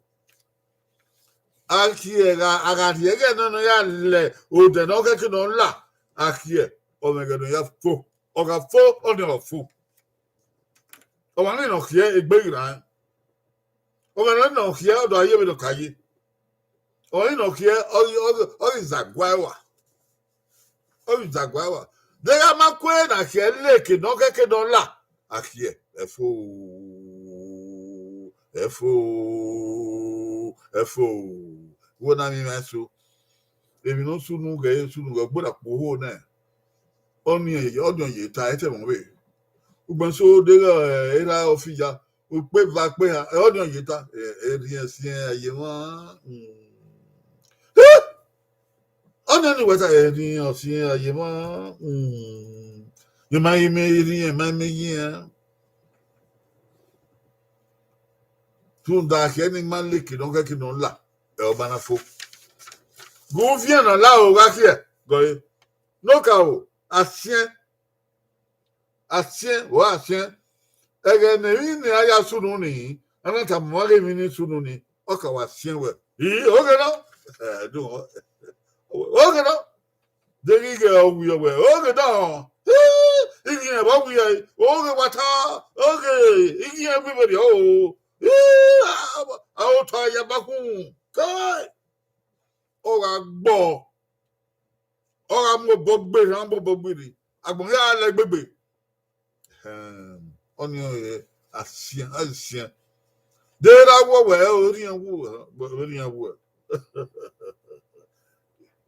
Akhiẹ gha, a gha rhie ẹghẹ nọ ne ọ ya lẹ odẹ ne ọ khẹke ne ọ la. Akhiẹ, ọ mwẹ ẹghẹ ne ọ ya fo. Ọ gha fo, ọnii ọ fo. Ọmwa nii ne ọ khiẹ egbe ghi rran. Ọmwa nii ne ọ khiẹ, ọ do a ye vbene ọ ka ye. Ọmwa nii ne ọ khiẹ, ọ ghi, ọ ghi, ọ ghi zagua ẹwa. Ọ ghi zagua ẹwa. De gha ma kue ne akhiẹ leke ne ọ khẹke ne ọ la. Akhiẹ, ẹ fo, ẹ fo, ẹ fo. Wo na miẹn emwa eso. Emwi ne ọ sunu ghẹ, sunu ghẹ, ọ gbọdọ kpo oho nẹ. Ọnii, ọnii ọ ye ta, ẹ i te mwẹ vbe. Ugbẹn eso deghẹ, eh, erha ọfi ya, ukpe va kpe ha, ọnii ọ ye ta, eh, erhiẹn siẹn a ye mwa. Mm. Ọnii ni wẹ ta, erhiẹn ọsiẹn a ye mwa. Mm. Emwa i mwẹ erhiẹn, emwa i mwẹ eyiẹn. Rhunmwuda akhiẹ ni ma leke ne ọ khẹke ne ọ la, ẹ ọba na fo. Gu uviẹn ne ọ la o gha khiẹ, gọe. Ne okaro, asiẹn. Asiẹn, ọ asiẹn. Ẹghẹ ne emwi ne a ya sunu nii, a na tama ọmwa ghe emwi ni sunu nii, ọ ka wa siẹn wẹ. Ii, oghe nọ. Eh, do, oghe nọ. Deghẹ ighẹ ọ wiyọ wẹ, oghe nọ. Ii, ighiẹn vbe ọ wiyọ, oghe wa ta, oghe, ighiẹn vbe vberriọ o. Ii, a, a, otọ ya ba khun. Kai. Ọ gha gbọ. Ọ gha mu obọ gbe rran, mu obọ gbe rre. Agbọn hia lẹ gbegbe. Ẹhẹn, ọnii ọre asiẹn, asiẹn. De ra wọ wẹ, orhiẹn wu, orhiẹn wu.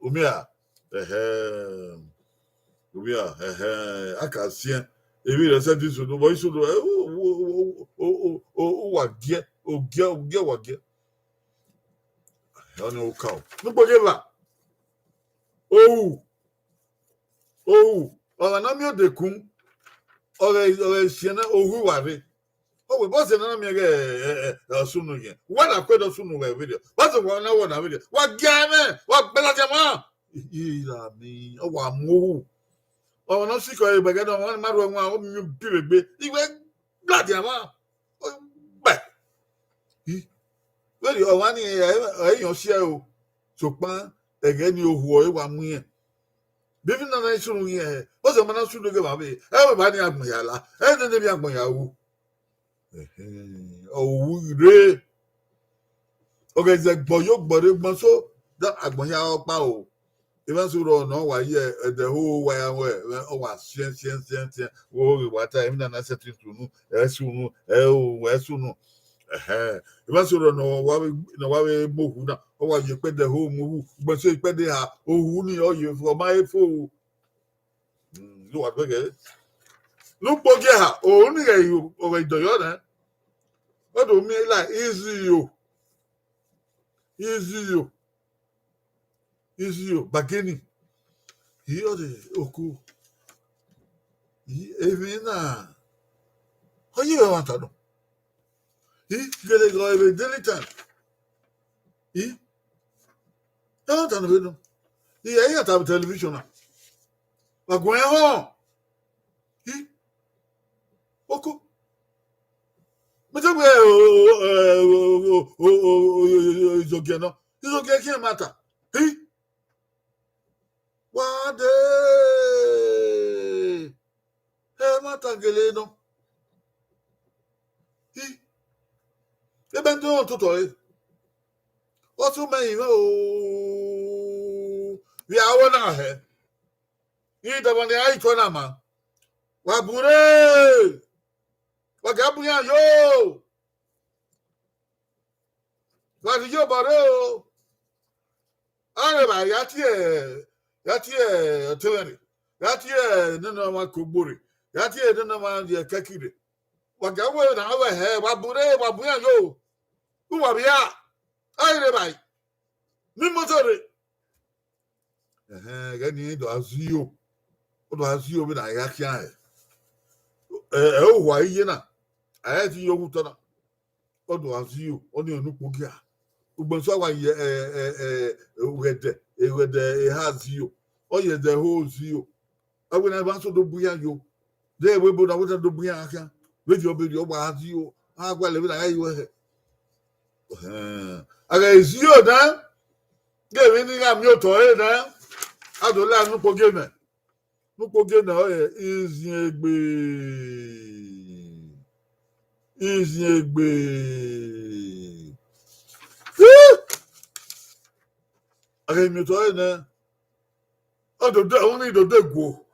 Umia, ẹhẹn. Umia, ẹhẹn, a ka siẹn. Emwi rẹ sẹ te isunu, vbọ isunu, ẹ, u, u, u, u, u, u, u wa giẹ, u giẹ, u giẹ, wa giẹ. Ọnii okaro. Ne ukpoghieva. Ohu. Ohu. Ọmwa ne ọ miẹn odekun. Ọghẹ, ọghẹ siẹn na, ohu wa rre. Ọ wẹ, bọzẹ ne a na miẹn ghẹ, ẹ, ẹ, ẹ, ọ sunu yẹn. Wa na kue do sunu wẹ vberriọ. Bọzẹ wa na wọ na vberriọ. Wa gia mwẹ, wa gbẹladian mwa. Ira mi, ọ wa mu ohu. Ọmwa ne ọ sikẹ ẹre, ẹgbẹgẹ nọ, ọmwa ni ma rhuẹ wan, ọ miẹn ubi vbe egbe. I wẹ gbẹladian mwa. Ọ gbe. I, vberriọ, ọmwa ni, ẹ, ẹ, ẹ, yan si ẹre o. Sokpan, ẹghẹ ni ohu ọre wa mu irẹn. Bivbi na na i sunu irẹn, ọ sẹ ma na sunu ghe ma vbe, ẹ wẹ ba ni agbọn ya la, ẹ nene emwi agbọn ya ru. Ẹhẹn, ọ ru rre. Ọ ghẹ zẹ gbọ yo gbọ rre gbọn so, da agbọn hia ọkpa o. Emwa eso rrọọ ne ọ wa ye ẹdẹ ho wa ya wẹ, ọ wa siẹn, siẹn, siẹn, siẹn. Wo ghi wa ta, emwi na na sẹtin sunu, ẹ sunu, ẹ o, ẹ sunu. Ẹhẹn. Emwa eso rrọọ ne ọ wa vbe, ne ọ wa vbe mu ohu na, ọ wa ye ikpẹdẹ ho mu ohu, ugbẹn eso ikpẹdẹ ha, ohu ni ọ ye fo, ọ ma he fo. Mm, do wa gbẹgẹ. Ne ukpogiẹ ha, ohu ni ghẹ yo, ọ ghẹ dọyọ nẹ. Ọ do miẹn la, izi yo. Izi yo. Izi yo, bageni. Iyore oko. I, emwi na, ọ ye ẹmwata nọ. I, gele ghe vbe daily time. I, ẹmwata nọ vbe nọ. I, ẹ i ya ta vbe television na. Wa guan họn. I, oko. Me te wẹ, o, o, o, o, o, o, o, o, izogiẹ nọ. Izogiẹ khian ẹmwata. I, wa dee, ẹmwata gele nọ. I, ebe ndị ọ tụtọ re. Ọ sị mẹ ivẹ o, vbe aro na hẹ. Idọmọ ne a i tuẹ na ma. Wa bu rre. Wa ga bu iran yo. Wa rhie iyobọ rre o. A rhe vba ya tie, ya tie ọtẹmwẹ rre, ya tie nene ọmwa ke ogbo rre, ya tie nene ọmwa ye ẹkẹki rre. Wa ga wẹ na wẹ hẹ, wa bu rre, wa bu iran yo. Uwa vbe a, a rhe vba ni moto rre. Ẹhẹn, ẹghẹ nii do a zio, ọ do a zio vbene a ya khian hẹ. Ẹ, ẹ, uwa iye na, a ya zio vbe otọ na. Ọ do a zio, ọnii ọre ukpogiẹ. Ugbẹn eso a wa ye, ẹ, ẹ, ẹ, ughẹdẹ, eghẹdẹ eha zio, ọ ye ẹdẹ ẹho zio. Avbe na eva so do bu iran yo. De ẹvbo ebo na wẹ te do bu iran khian. Vbe dio be rio, ọ wa zio, a gualọ vbene a ya yo hẹ. Ẹhẹn. A ghẹ zio na, de emwi ne I gha miẹn otọ ẹre na, a do la ne ukpogiẹ mẹ. Ne ukpogiẹ na ọre iziẹn egbe. Iziẹn egbe. A ghẹ miẹn otọ ẹre na, ọ do de, ọ ni do de guo.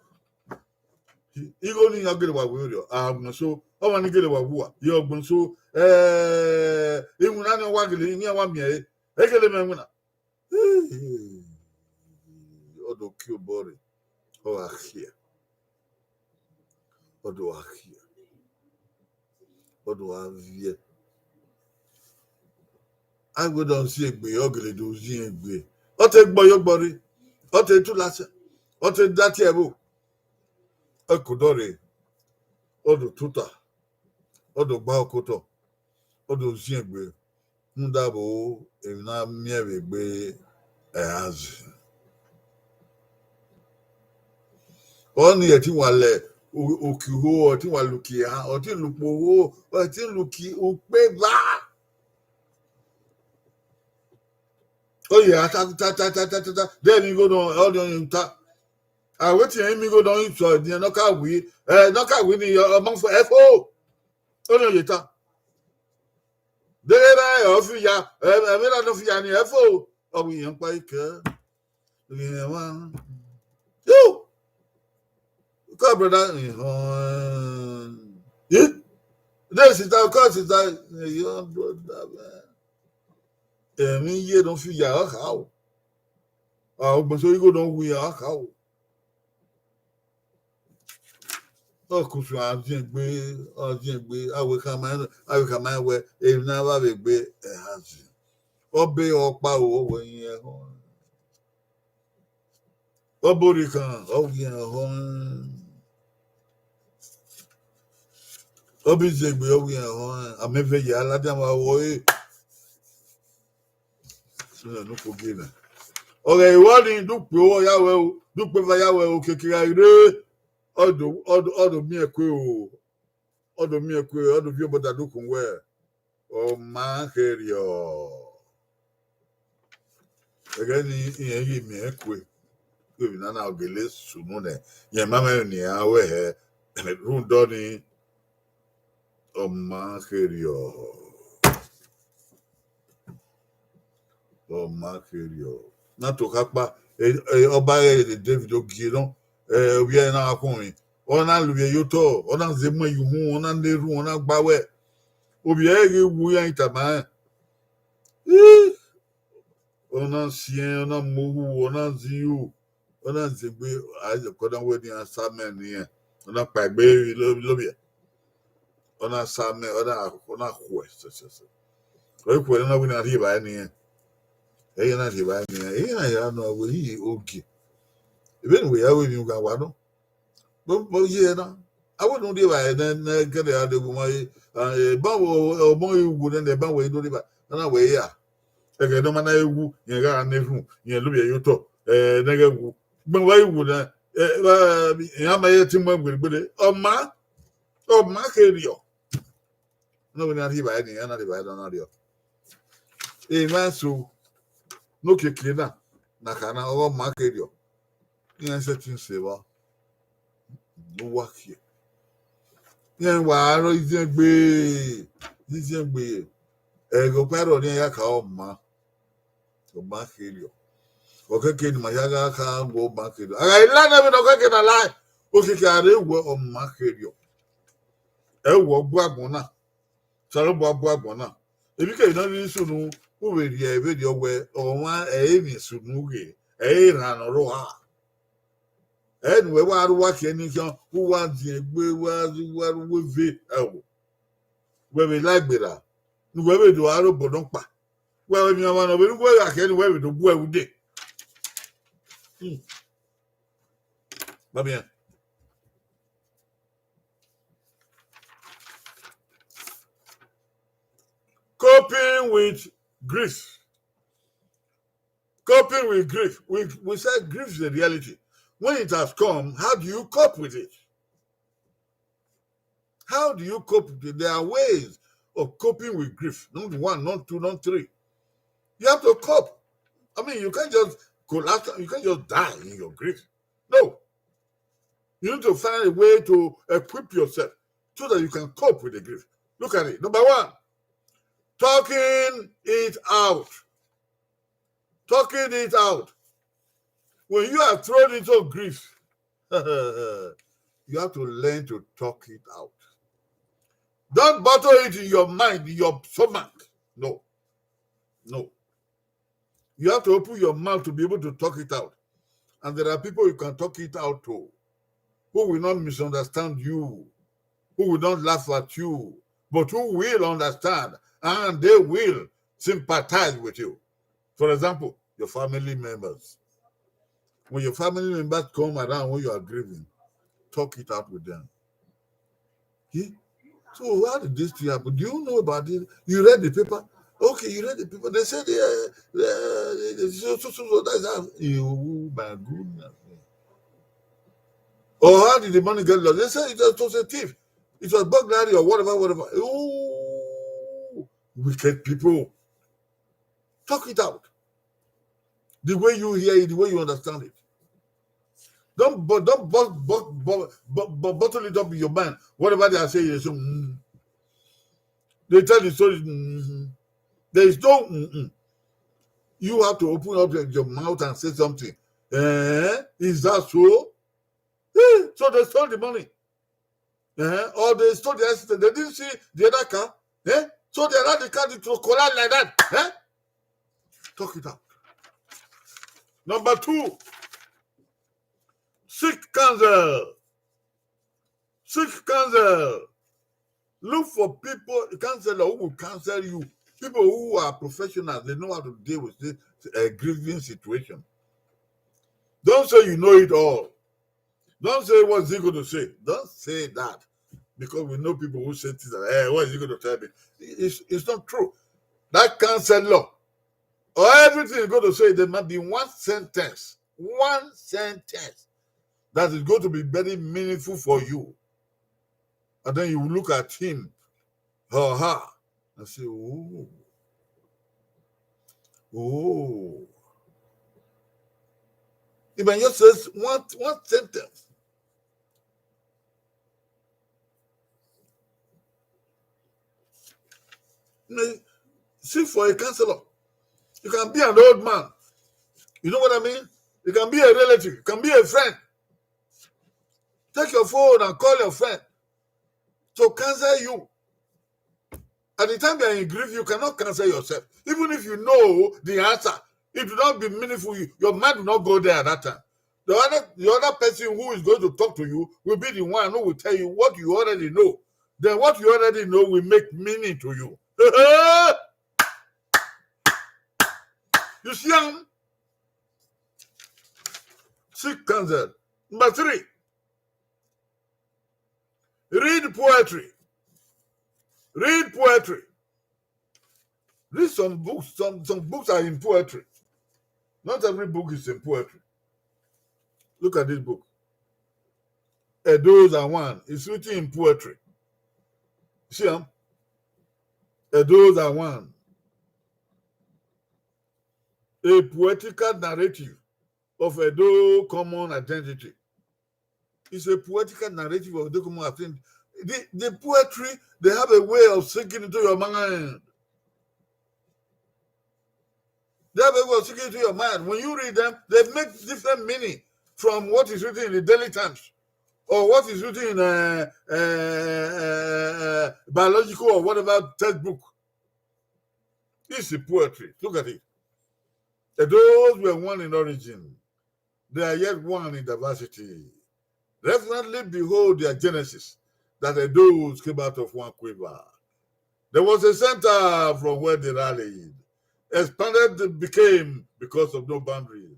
Igho ni iran gele wa wu rriọ, agbọn so, ọmwa ni gele wa wu uwa, ye ọgbọn so, eh, iwinna ni ọ wa gele, iran wa miẹn ẹre, e gele mwẹ iwinna. Ọ do kie obọ rre, ọ gha khiẹ. Ọ do gha khiẹ. Ọ do gha viẹ. A wẹ ne ọ zin egbe, ọ gele do zin egbe. Ọ te gbe ọyọgbọ rre, ọ te tu ladian, ọ te da tie ẹvbo. Ẹko dọ rre, ọ do tota, ọ do gba okotọ, ọ do zin egbe. Rhunmwuda vbo emwi na miẹn vbe egbe ẹre a zin. Ọnii ẹ te wa lẹ u-, ukiho, ọ te wa luki eha, ọ te luki okhuo, ọ te luki ukpeva. Ọ ye a ta, ta, ta, ta, ta, ta, ta, de emwi igho nọ, ọ rhiọn ta. A wẹ te irẹn miẹn igho nọ, ọ rhiọn tuẹ, ne ọ ka wi, ẹ, ne ọ ka wi ni, ọ ma fo, ẹ fo. Ọ rhiọn ye ta. Deghẹ ra ọ fi ya, ẹ, ẹmwẹ na nọ fi ya ni, ẹ fo. Ọ wẹ irẹn ọkpa i kẹ. Irẹn wa. Yo. Call brother, eh, eh? Then sister, call sister, eh, your brother, man. Emwi iye ne ọ fi ya, ọ kha o. Ah, ugbẹn so igho ne ọ wi, ọ kha o. Ọ kusu a zin egbe, ọ zin egbe, a wẹ khama, a wẹ khama wẹ, emwi na vbe egbe, ẹ, a zin. Ọ be ọkpa o, ọ wẹ irẹn họn. Ọ bọ rre khan, ọ wẹ irẹn họn. Ọ bi zin egbe, ọ wẹ irẹn họn. A mẹ vẹ ya ladian vbe aro ẹre. Sunu ne ukpogiẹ na. Ọ ghẹ vbe ọnii, de ukpẹ ua ya wẹ o, de ukpẹ eva ya wẹ o, keke gha rre, ọ do, ọ do, ọ do miẹn ẹkue o, ọ do miẹn ẹkue, ọ do viọ obọ da do khun wẹ, ọ ma kherriọ. Ẹghẹ nii irẹn ghi miẹn ẹkue, emwi nana ọ gele sunu nẹ, rẹn ma mwẹ emwi ne iran ru hẹ, rhunmwuda ọnii, ọ ma kherriọ. Ọ ma kherriọ. Na to khakpa, Ọba David Ogie nọ, ovbi ẹre na gha khuọnmwi, ọ na luvbiẹ ye otọ, ọ na zẹ emuẹn ye uhunmwu, ọ na na erhunmwu, ọ na gba wẹ. Ovbi ẹre ghi wu iran tama rẹn, ọ na siẹn, ọ na mu ohu, ọ na zẹ iru, ọ na zẹ egbe, Isaac ọ na wẹ ne iran sa amẹ ne irẹn, ọ na kpa egbe vbe ilobhiẹ, ọ na sa amẹ, ọ na, ọ na khuẹ sẹsẹsẹ. Ọ i khuẹ ne ọ na wẹ ne iran rhie evbare ne irẹn, ẹ i na rhie evbare ne irẹn, ẹ i na ya nọ wẹ, Ogie, vbene wẹ ya ru emwi ugha wa nọ. But, but yeah, na, I wouldn't do like that. Then, then, get the other woman. Ban wo ọmọ iwu nẹ, nẹ ban wo ido riba. Na na wẹ ya. Ẹghẹ ne ọ ma na wu, yẹn gha na erhunmwu, yẹn luvbiẹ ye otọ. Ẹ, nẹghẹ wu. Gbẹn wa iwu nẹ, ẹ, iran ma ye te mu ẹn gbegbere. Ọ ma, ọ ma kherriọ. Nọ wẹ ne a rhie evbare ni, a na rhie evbare nọ na rriọ. Emwa eso ne okiekie na, na kha na, ọghe ọ ma kherriọ. Iran sẹtin sẹ evba ne uwa khiẹ. Iran wa rọ iziẹn gbe, iziẹn gbe. Ẹghẹ ọkpa rrọọ ne iran ya ka ọ ma, ọ ma kherriọ. Ọ kẹkẹ ne ima hia gha ka wẹ ọ ma kherriọ. A gha i la nẹ vbene ọ kẹkẹ na la, okiekie a rre wẹ ọ ma kherriọ. Ẹ wẹ ọ bu agbọn na. Osanobua bu agbọn na. Emwi kevbe ne ọ rhirhi sunu, u vbe rhie vberriọ wẹ ọmwa ẹ i re emwi sunu ghe, ẹ i re erhan ne ọ rre oha. Ẹ ne uwẹ wa rre uwa khian ni khian, u wa diẹn egbe, wa, wa rre uwu eve, ẹo. Wẹ vbe la egbe ra, ne uwẹ vbe do gha rre obọ nọkpa. Wẹ vbe miẹn ọmwa ne ọ vbe rre uwu ẹre khian, ne uwẹ vbe do gu ẹre ude. Hmm. Babian. Coping with grief. Coping with grief. We, we said grief is a reality. When it has come, how do you cope with it? How do you cope with it? There are ways of coping with grief. Not one, not two, not three. You have to cope. I mean, you can't just collapse, you can't just die in your grief. No. You need to find a way to equip yourself so that you can cope with the grief. Look at it. Number one, talking it out. Talking it out. When you are thrown into grief, you have to learn to talk it out. Don't bottle it in your mind, in your stomach. No. No. You have to open your mouth to be able to talk it out. And there are people you can talk it out to who will not misunderstand you, who will not laugh at you, but who will understand and they will sympathize with you. For example, your family members. When your family members come around when you are grieving, talk it out with them. He, so how did this thing happen? Do you know about it? You read the paper? Okay, you read the paper. They said, uh, uh, so, so, so, so, that's how. Oh, my goodness. Or how did the money get lost? They said it was, it was a thief. It was burglary or whatever, whatever. Oh, wicked people. Talk it out. The way you hear it, the way you understand it. Don't, but don't but, but, but, but, but bottle it up in your mind. Whatever they are saying, they say, mm. They tell the story. Mm-hmm. There is no. Mm-mm. You have to open up your, your mouth and say something. Eh? Is that so? Eh? So they stole the money. Eh? Or they stole the accident. They didn't see the other car. Eh? So they allowed the car to collide like that. Eh? Talk it out. Number two, seek counsel. Seek counsel. Look for people, counselor who will counsel you. People who are professionals, they know how to deal with this uh, grieving situation. Don't say you know it all. Don't say, "What's he going to say?" Don't say that. Because we know people who say things like, "Hey, what is he going to tell me?" It's, it's not true. That counselor, or everything he's going to say, there might be one sentence, one sentence that is going to be very meaningful for you. And then you look at him or her and say, "Oh, oh." Even just says one, one sentence. Seek for a counselor. You can be an old man. You know what I mean? It can be a relative, it can be a friend. Take your phone and call your friend to counsel you. At the time they are in grief, you cannot counsel yourself. Even if you know the answer, it will not be meaningful. You- Your mind will not go there at that time. The other, the other person who is going to talk to you will be the one who will tell you what you already know. Then what you already know will make meaning to you. You see, um, seek counsel. Number three, read poetry. Read poetry. Read some books. Some, some books are in poetry. Not every book is in poetry. Look at this book. Edo Zawan. It's written in poetry. See, um, Edo Zawan. A poetical narrative of Edo common identity. It's a poetical narrative of Edo common identity. The, the poetry, they have a way of sinking into your mind. They have a way of sinking into your mind. When you read them, they make different meaning from what is written in the Daily Times or what is written in uh, uh, uh, uh, biological or whatever textbook. It's a poetry. Look at it. Edos were one in origin. They are yet one in diversity. Reverently behold their genesis, that Edos came out of one quiver. There was a center from where they rallied. Expanded they became because of no boundaries.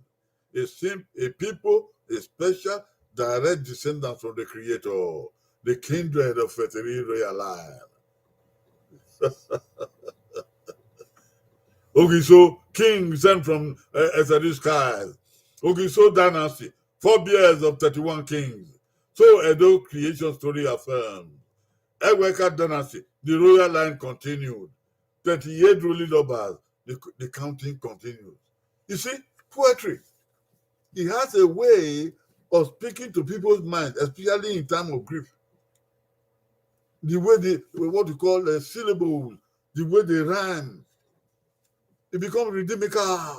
A, sim- a people, a special, direct descendants from the Creator, the kindred of Feteri royal line. Ogiso, king sent from uh, Esedi skies. Ogiso dynasty, four bears of thirty-one kings. So Edo creation story affirmed. Eweka dynasty, the royal line continued. Thirty-eight ruling Obas, the, the counting continues. You see, poetry, it has a way of speaking to people's minds, especially in time of grief. The way they, what you call the syllables, the way they rhyme, it becomes rhythmical.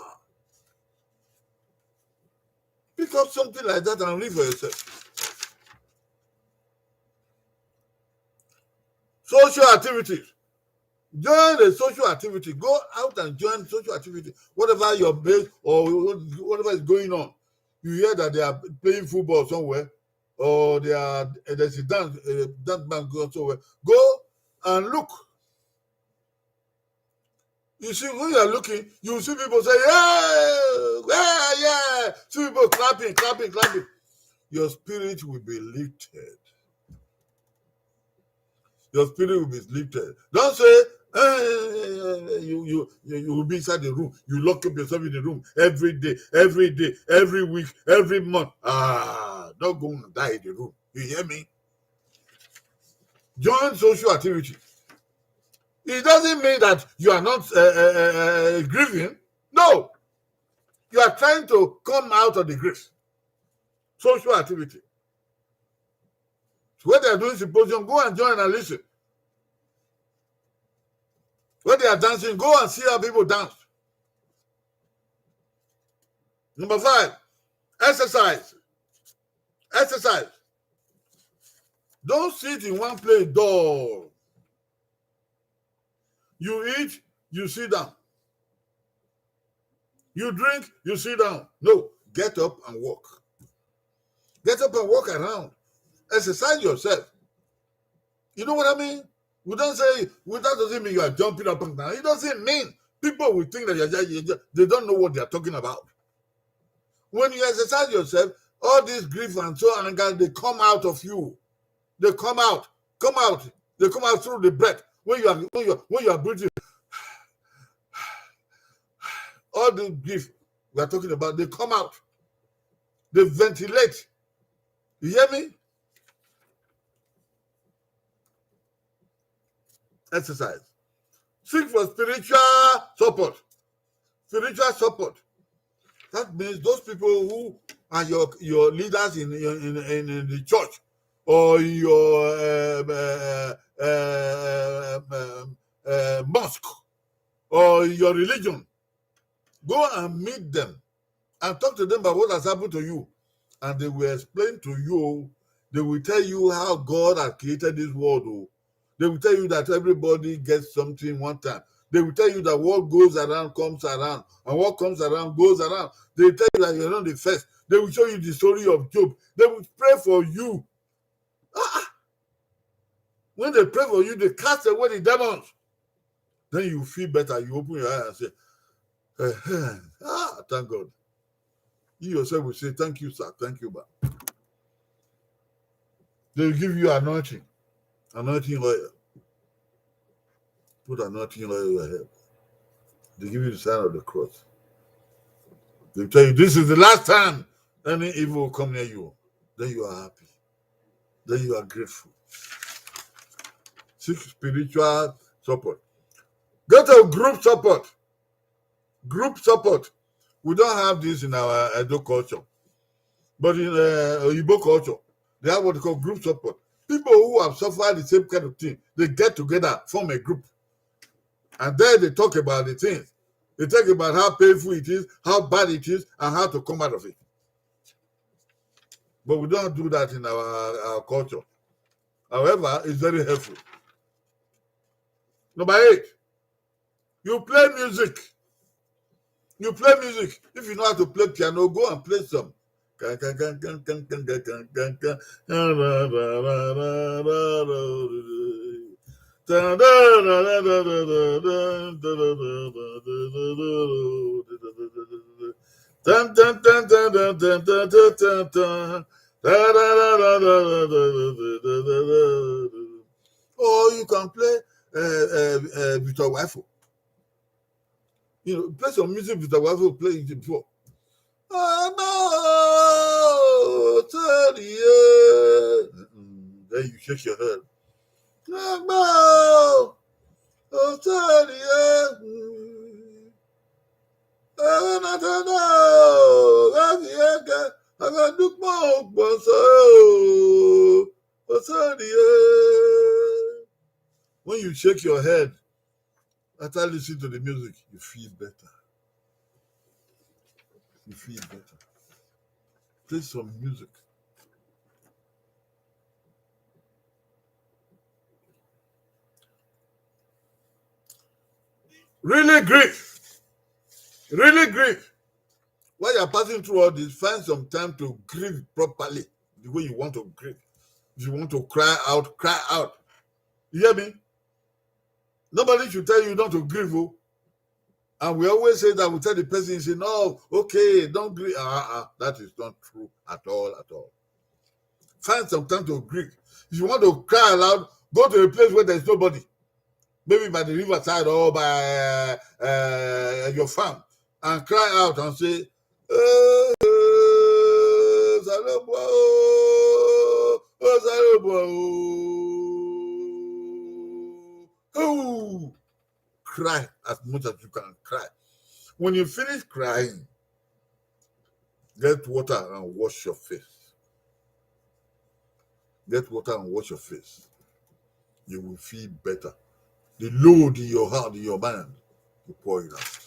Pick up something like that and read for yourself. Social activities. Join the social activity. Go out and join social activity. Whatever your base or whatever is going on. You hear that they are playing football somewhere, or they are eh, there's a dance, a dance band going somewhere. Go and look. You see, when you are looking, you see people say, "Yeah, yeah, yeah." See people clapping, clapping, clapping. Your spirit will be lifted. Your spirit will be lifted. Don't say, eh, you, you, you, you will be inside the room. You lock up yourself in the room every day, every day, every week, every month. Ah, don't go and die in the room. You hear me? Join social activity. It doesn't mean that you are not uh, uh, uh, grieving. No. You are trying to come out of the grief. Social activity. So when they are doing symposium, go and join and listen. When they are dancing, go and see how people dance. Number five, exercise. Exercise. Don't sit in one place dull. You eat, you sit down. You drink, you sit down. No, get up and walk. Get up and walk around. Exercise yourself. You know what I mean? We don't say, well, that doesn't mean you are jumping up and down. It doesn't mean. People will think that you're, just- you're just- they don't know what they are talking about. When you exercise yourself, all this grief and so anger, they come out of you. They come out, come out. They come out through the breath. When you are when you are, when you are breathing, all the grief we are talking about, they come out. They ventilate. You hear me? Exercise. Seek for spiritual support. Spiritual support. That means those people who are your your leaders in in, in, in the church or in your uh, uh, uh, um, uh, mosque or in your religion. Go and meet them. and talk to them about what has happened to you. And they will explain to you, they will tell you how God has created this world. Oh. They will tell you that everybody gets something one time. They will tell you that what goes around comes around, and what comes around goes around. They will tell you that you're not the first. They will show you the story of Job. They will pray for you. Ah, ah. When they pray for you, they cast away the demons. Then you feel better. You open your eye and say, "Eh, eh, ah, thank God." You yourself will say, "Thank you, sir. Thank you, ma." They will give you anointing, anointing oil. Put anointing oil on your head. They give you the sign of the cross. They tell you, "This is the last time any evil will come near you." Then you are happy. Then you are grateful. Seek spiritual support. Go to group support. Group support. We don't have this in our Edo culture. But in uh, Igbo culture, they have what they call group support. People who have suffered the same kind of thing, they get together, form a group. And there they talk about the things. They talk about how painful it is, how bad it is, and how to come out of it. But we don't do that in our, our culture. However, it's very helpful. Number eight, you play music. You play music. If you know how to play piano, go and play some. Can, can, can, can, can, can, can, can, can, can. Tan, tan, tan, tan, tan, tan, tan, tan, tan. Or you can play uh, uh, uh, Victor Wifo. You know, play some music Victor Wifo played before. Then you shake your head. When you shake your head, after listening to the music, you feel better. You feel better. Play some music. Really grieve. Really grieve. While you're passing through all this, find some time to grieve properly, the way you want to grieve. If you want to cry out, cry out. You hear me? Nobody should tell you not to grieve. Oh. And we always say that we tell the person, say, "No, okay, don't grieve." Uh-uh, that is not true at all, at all. Find some time to grieve. If you want to cry aloud, go to a place where there's nobody. Maybe by the riverside or by uh, uh, your farm, and cry out and say, "Eh, eh, Osanobua o, Osanobua o." Ooh. Cry as much as you can cry. When you finish crying, get water and wash your face. Get water and wash your face. You will feel better. The load in your heart, in your mind, you pour it out.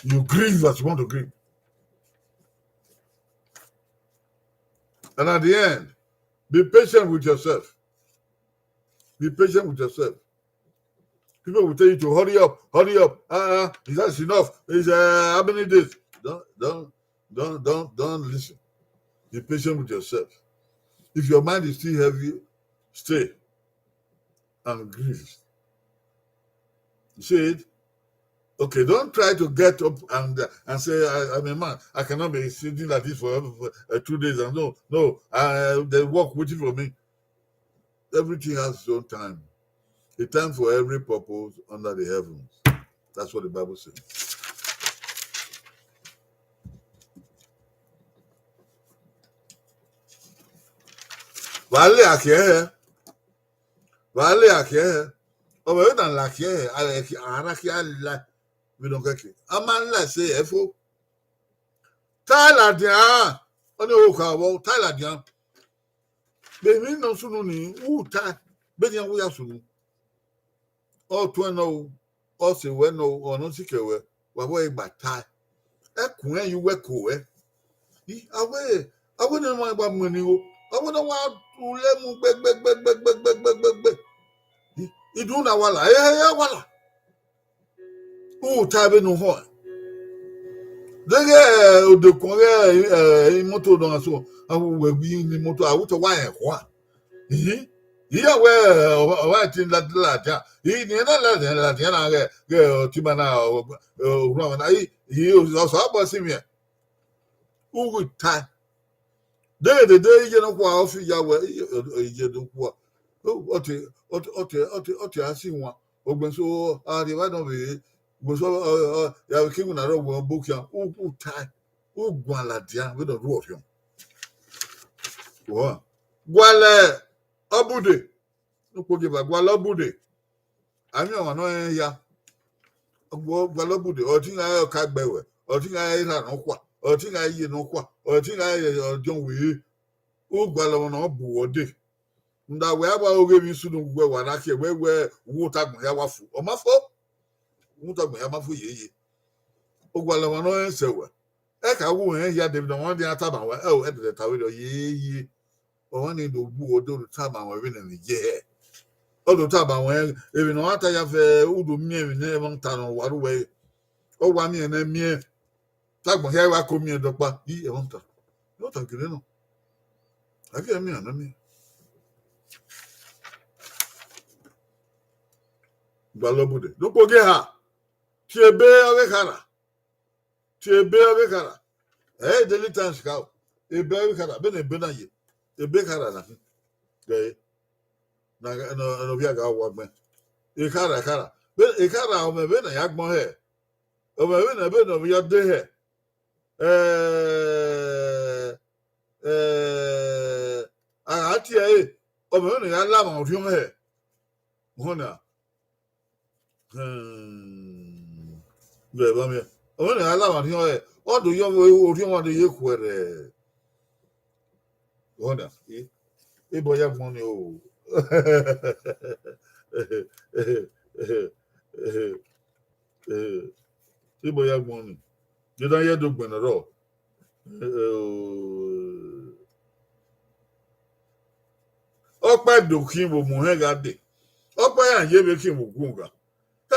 You grieve as you want to grieve. And at the end, be patient with yourself. Be patient with yourself. People will tell you to hurry up, hurry up. Uh-uh, is that enough? Is uh, how many days? Don't, don't, don't, don't, don't listen. Be patient with yourself. If your mind is still heavy, stay and grieve. You see it? Okay, don't try to get up and uh, and say, "I, I'm a man. I cannot be sitting like this for, for uh, two days." And no, no, uh, the work waiting for me. Everything has its own time. A time for every purpose under the heavens. That's what the Bible says. Wa lẹ akhiẹ hẹ. Wa lẹ akhiẹ hẹ. Ọ vbe na la akhiẹ hẹ, ara khin a la vbe nọ kẹkẹ. A ma la ẹse ẹfo. Ta ladian, ọni okha vbọ, ta ladian. Vbe emwi nọ sunu ni, u ta, vbenian u ya sunu. Ọ tuẹn nọ o, ọ sẹ wẹ nọ o, ọ nọ sikẹ wẹ. wa vbe gba tae. Ẹkun ẹn ye uwẹ ko ruẹ. I, a wẹ, a wẹ ne ma gba mu ẹn ni igho. A wẹ ne wa rhulẹ mu gbẹgbẹgbẹgbẹgbẹgbẹgbẹ. I, idun na wa la, ehe ya wa la. U ta vbene u họn. Deghẹ, eh, odekuan ghẹ, eh, imoto nọ na so, a wẹ wẹ ghi ne imoto, a wẹ otọ wa rẹn khua. Ihi, iye wẹ, eh, ọ, ọ wa ti la, ladian. Ihi, ne na ladian, ladian na ghẹ, ghẹ ọtẹn ima na, ọ, ọ, orhuan mwẹ na, ihi, ihi, ọ, ọ sẹ abọ si mwẹ. U ghi tae. Deghẹ dede iye nọkhua, ọ fi ya wẹ, iye, iye nọkhua. Ọ, ọ te, ọ te, ọ te, ọ te, ọ te a si wan. Ọgbẹn so, a rhie evba nọ vbe, ọgbẹn so, ọ, ọ, ya vbe ke iwinna rre ọghe ọbo khian, u, u tae, u guan ladian vbene ọ rre orhiọn. Wọ, gualọ ọbude, ne ukpogieva gualọ ọbude, a miẹn ọmwa ne ọ rẹn hia, ọ gualọ ọbude, ọtẹn gha re ọka gbe wẹ, ọtẹn gha re erha nọkhua, ọtẹn gha re iye nọkhua, ọtẹn gha re ọdiọn wẹ, u gualọ ọmwa ne ọ bu wẹ dee. Rhunmwuda wẹ a wa oghe emwi sunu wẹ wa na khiẹ wẹ, wẹ u ota agbọn hia wa fo. Ọ ma fo. U ota agbọn hia ma fo yeye. Ogualọ ọmwa ne ọ rẹn sẹ wẹ. Ẹ ka wu rẹn hia, David, ọmwa nian tama wẹ, ẹ o, ẹ dẹdẹ ta vberriọ yeye. Ọmwa ni do gbu, ọ do tama wẹ vbene ẹmwẹ ye hẹ. Ọ do tama wẹ, emwi ne ọ gha ta ya fẹ, u do miẹn emwi ne ẹmwata ne ọ wa ru wẹ. Ọ wa miẹn ne miẹn. Te agbọn hia wa ko miẹn dọkpa, i ẹmwata. Ẹmwata gele nọ. A ghi miẹn, a na miẹn. Gbalọ bude. Nokpo ghe ha. Tie ebe ọghe khara. Tie ebe ọghe khara. Ẹ, Daily Times ka o. Ebe ọghe khara. Bene ebe na ye. Ebe khara na. Gẹ. Na, na, na ovia ga wa gbẹn. Ekhara, ekhara. Be, ekhara ọmọ vbe na ya gbọn hẹ. Ọmọ vbe na, vbe na ovia de hẹ. Eh, eh, a gha tie ẹre, ọmọ vbe na ya la mwa orhiọn hẹ. Họn na. Hmm. Vẹ, vẹ, vẹ. Ọmọ na ya la mwa orhiọn hẹ. Ọ do yọ vbe orhiọn mwa do ye khuẹrhẹ. Họn na. E, ebọ ya gbọn ni o. Eh, ebọ ya gbọn ni. Deghẹ a ye do gbẹnnẹ rrọọ. Eh, ọkpa do khin vbe omuhẹn gha dee. Ọkpa iran ye vbe khin vbe ogun gha.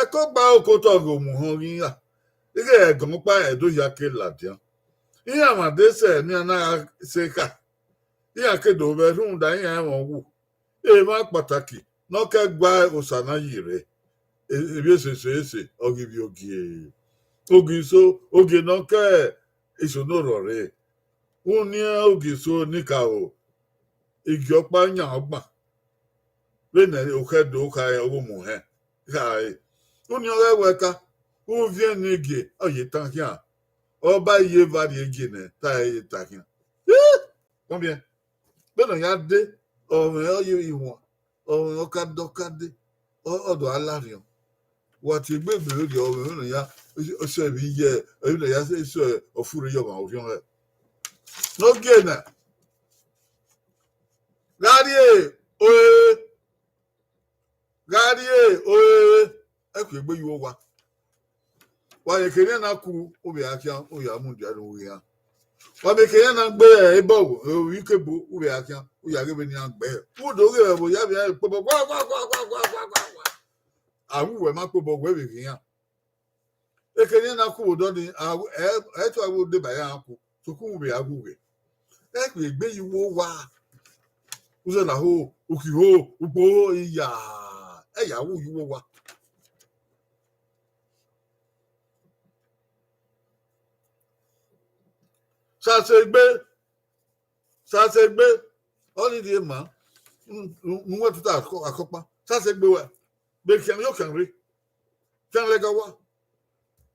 Ẹko gba okotọ ghe omuhẹn ghi gha. Ighẹ ẹgọn ọkpa ẹre do hia ke ladian. Iran mwa de sẹ ne iran na gha sẹ ekha. Iran ke do vbe rhunmwuda iran ẹmwẹ ọghwu. Emwa kpataki ne ọ ke gua Osa na yi rre, e-, emwi esese ese, ọ ghi vbe ogie. Ogie eso, ogie ne ọ ke eso ne orhọ rre. Uniẹn ogie eso ni ka ro, igie ọkpa yan ọgban. Vbene okhẹ do kha ọghe omuhẹn, kha re. Uniẹn ọghe ẹwẹka, uviẹn ne gie, ọ ye tan khian. Ọ ba ye eva rrie gie nẹ, ta ẹ ye ta khian. Ih! Kọmiẹn. Vbene ọ ya dee, ọmwẹ ọ ye ihuan, ọmwẹ ọ ka dọ ka dee, ọ, ọ do a la rhiọn. Wa tie egbe egbe rhie ọmwẹ vbene ọ ya, ọ sẹ vbe iye, vbene ọ ya sẹ ọfure ye ọmwa orhiọn hẹ. Ne ogie na, gha rrie ore, gha rrie ore, ẹ kue egbe ye uwu owa. Wa vbe kere na ku, u vbe a khian, u ya mudia ne u ghi an. Wa vbe kere na gbe ebọ, ovbi ikebo, u vbe a khian, u ya ghe vbene iran gbe. U do ghe vbe ẹvbo ya vbe iran kpobọ, gua, gua, gua. A wu wẹ ma kpobọ, wẹ vbe ghe iran. Ekene na ku vbe odọ ni, a, ẹ, ẹ tu aro deba iran ku, sokpan u vbe a wu ghe. Ẹ kpe egbe ye uwu owa. Uzọla ho, uki ho, ukpo ho, iya. Ẹ ya wu ye uwu owa. Sasegbe, sasegbe, ọ ni rhie ma, nu wẹ tuta akọ-, akọkpa. Sasegbe wẹ, vbe khian yo khian rre, khian lẹga owa,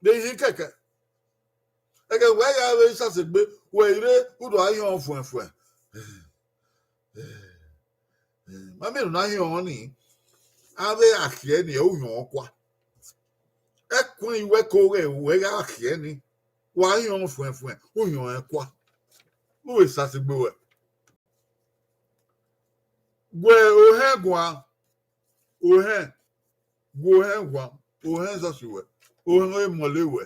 vbe hin kẹkẹ. Ẹghẹ wẹ ya vbe sasegbe, wẹ i rre, u do a hiọn fuẹnfuẹn. Ma miẹn ne u na hiọn ni, avbe a khiẹ ni, ẹ u hiọn kua. Ẹkun iwẹ ko ghẹ wẹ gha khiẹ ni, wa hiọn fuẹnfuẹn, u hiọn ẹn kua. U vbe sasegbe wẹ. Gu ohẹn guan, ohẹn, gu ohẹn guan, ohẹn zọsi wẹ, ohẹn ọre mọlọ wẹ.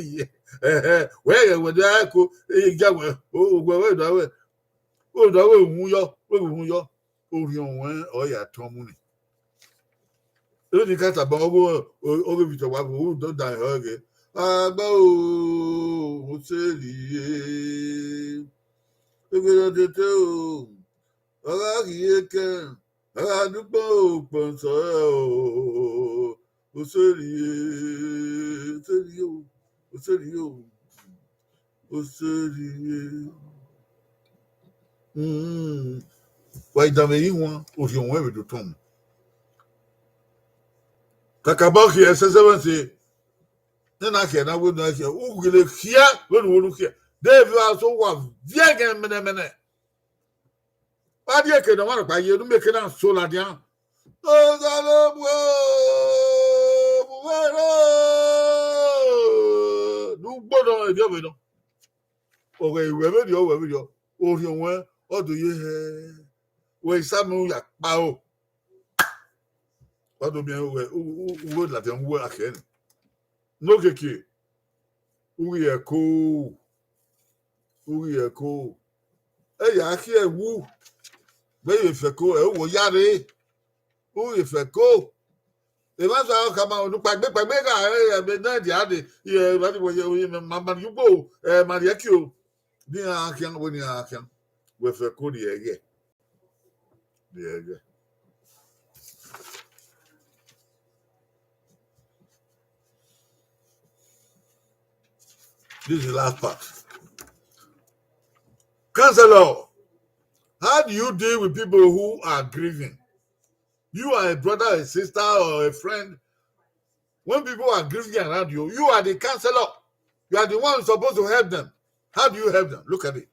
mi ye. Ẹhẹ, wẹ ghẹ wẹ da ko, e ja wẹ, o wẹ wẹ da wẹ. O da wẹ wu yọ, wẹ wu yọ. Orhiọn ruẹn ọ ya tọn mu ni. Eni ka tama ọghe, ọghe vbe tọ wa vbe u dọ dan ẹre ghe. Agba o, mo seri ye. Egbe tete o, ọ gha ghi ye kẹ, ọ gha dukpọn okpọn sẹ o, o seri ye, o seri ye o, o seri ye o, o seri ye. Mm. Wa i danmwehọ ihuan, orhiọn ruẹn vbe do tọn mu. Kakabọ khiẹ ẹsẹsẹ vbe ẹse, ne na khiẹ na wẹ ne khiẹ, u gele khiẹ vbene u wẹ ne u khiẹ. De vbe a so wa viẹ ẹghẹ mẹnẹmẹnẹ. Wa die eke ne ọmwa nọkpa ye, ne u miẹn eke na so ladian. Osanobua, mu mwẹ rre. Ne u gbọdọ, erriọ vbe nọ. Ọ ghẹ i wẹ vberriọ, wẹ vberriọ, orhiọn ruẹn ọ do ye hẹ. Wẹ i sa amẹ u ya kpao. Wa do miẹn wẹ u, u, u, u ladian uwu akhiẹ ni. Ne okiekie, u ghi ẹko, u ghi ẹko. Ẹ ya khiẹ wu, vbe ye fẹko, ẹ u wo ya rre, u ghi fẹko. Emwa sa khama unu kpaegbe kpaegbe gha ẹre ẹbe ne dia de, ye ma ni wo ye ma ma ugbo, ẹ ma rhie kio. Ni a khian, wẹ ni a khian. Wẹ fẹko rhie ẹghẹ. Rhie ẹghẹ. This is the last part. Counselor, how do you deal with people who are grieving? You are a brother, a sister, or a friend. When people are grieving around you, you are the counselor. You are the one supposed to help them. How do you help them? Look at it.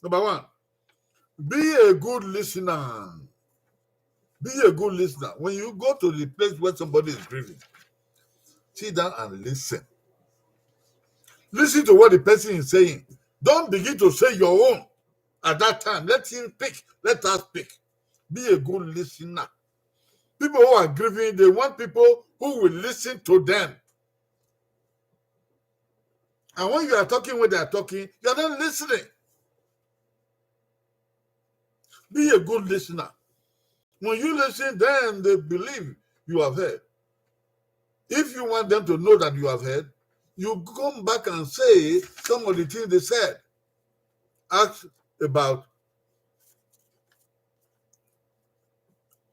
Number one, be a good listener. Be a good listener. When you go to the place where somebody is grieving, sit down and listen. Listen to what the person is saying. Don't begin to say your own at that time. Let him speak. Let her speak. Be a good listener. People who are grieving, they want people who will listen to them. And when you are talking, when they are talking, you are not listening. Be a good listener. When you listen, then they believe you have heard. If you want them to know that you have heard, you come back and say some of the things they said. Ask about,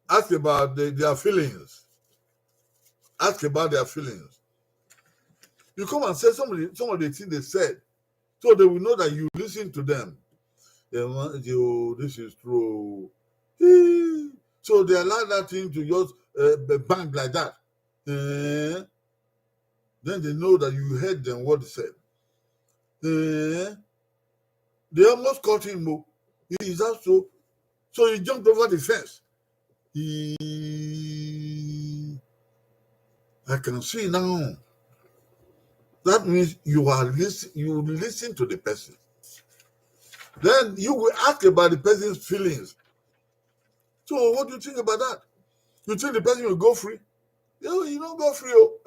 ask about the, their feelings. Ask about their feelings. You come and say some of the, some of the things they said, so they will know that you listen to them. They want, "Oh, this is true." So they allow that thing to just uh, bang like that. Eh? Then they know that you heard them what they said. Eh? They almost caught him. Oh. He is also, so he jumped over the fence. He, I can see now. That means you are listen, you listen to the person. Then you will ask about the person's feelings. So what do you think about that? You think the person will go free? You, you don't go free. Oh.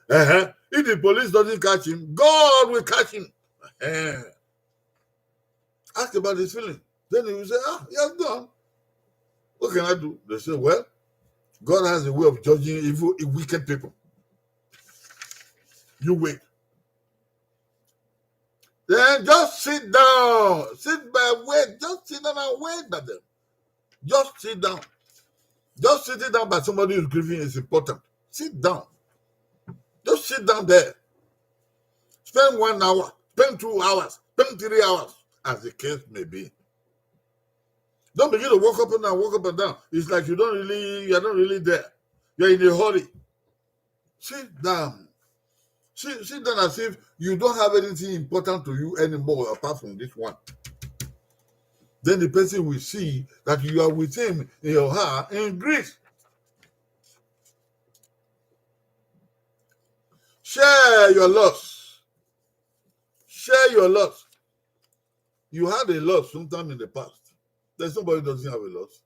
Uh-huh. If the police doesn't catch him, God will catch him. Uh-huh. Ask about his feeling. Then he will say, "Ah, he has gone. What can I do?" They say, "Well, God has a way of judging evil, wicked people. You wait." Then just sit down. Sit by, wait. Just sit down and wait at them. Just sit down. Just sitting down by somebody who's grieving is important. Sit down. Just sit down there. Spend one hour, spend two hours, spend three hours, as the case may be. Don't begin to walk up and down, walk up and down. It's like you don't really, you're not really there. You're in a hurry. Sit down. Sit, sit down as if you don't have anything important to you anymore apart from this one. Then the person will see that you are with him in your heart in grief. Share your loss. Share your loss. You had a loss sometime in the past. There's nobody doesn't have a loss.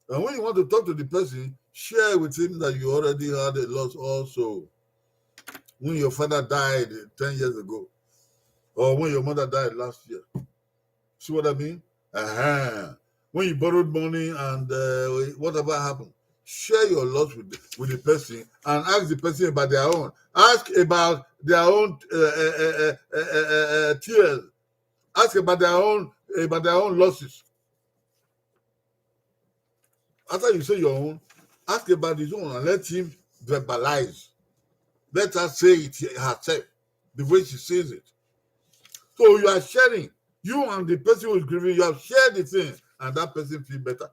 And when you want to talk to the person, share with him that you already had a loss also. When your father died ten years ago, or when your mother died last year. See what I mean? Uh-huh. When you borrowed money and, uh, whatever happened, share your loss with the, with the person and ask the person about their own. Ask about their own, uh, uh, uh, uh, uh, uh, uh, tears. Ask about their own, about their own losses. After you say your own, ask about his own and let him verbalize. Let her say it herself, the way she says it. So you are sharing. You and the person who is grieving, you have shared the thing, and that person feel better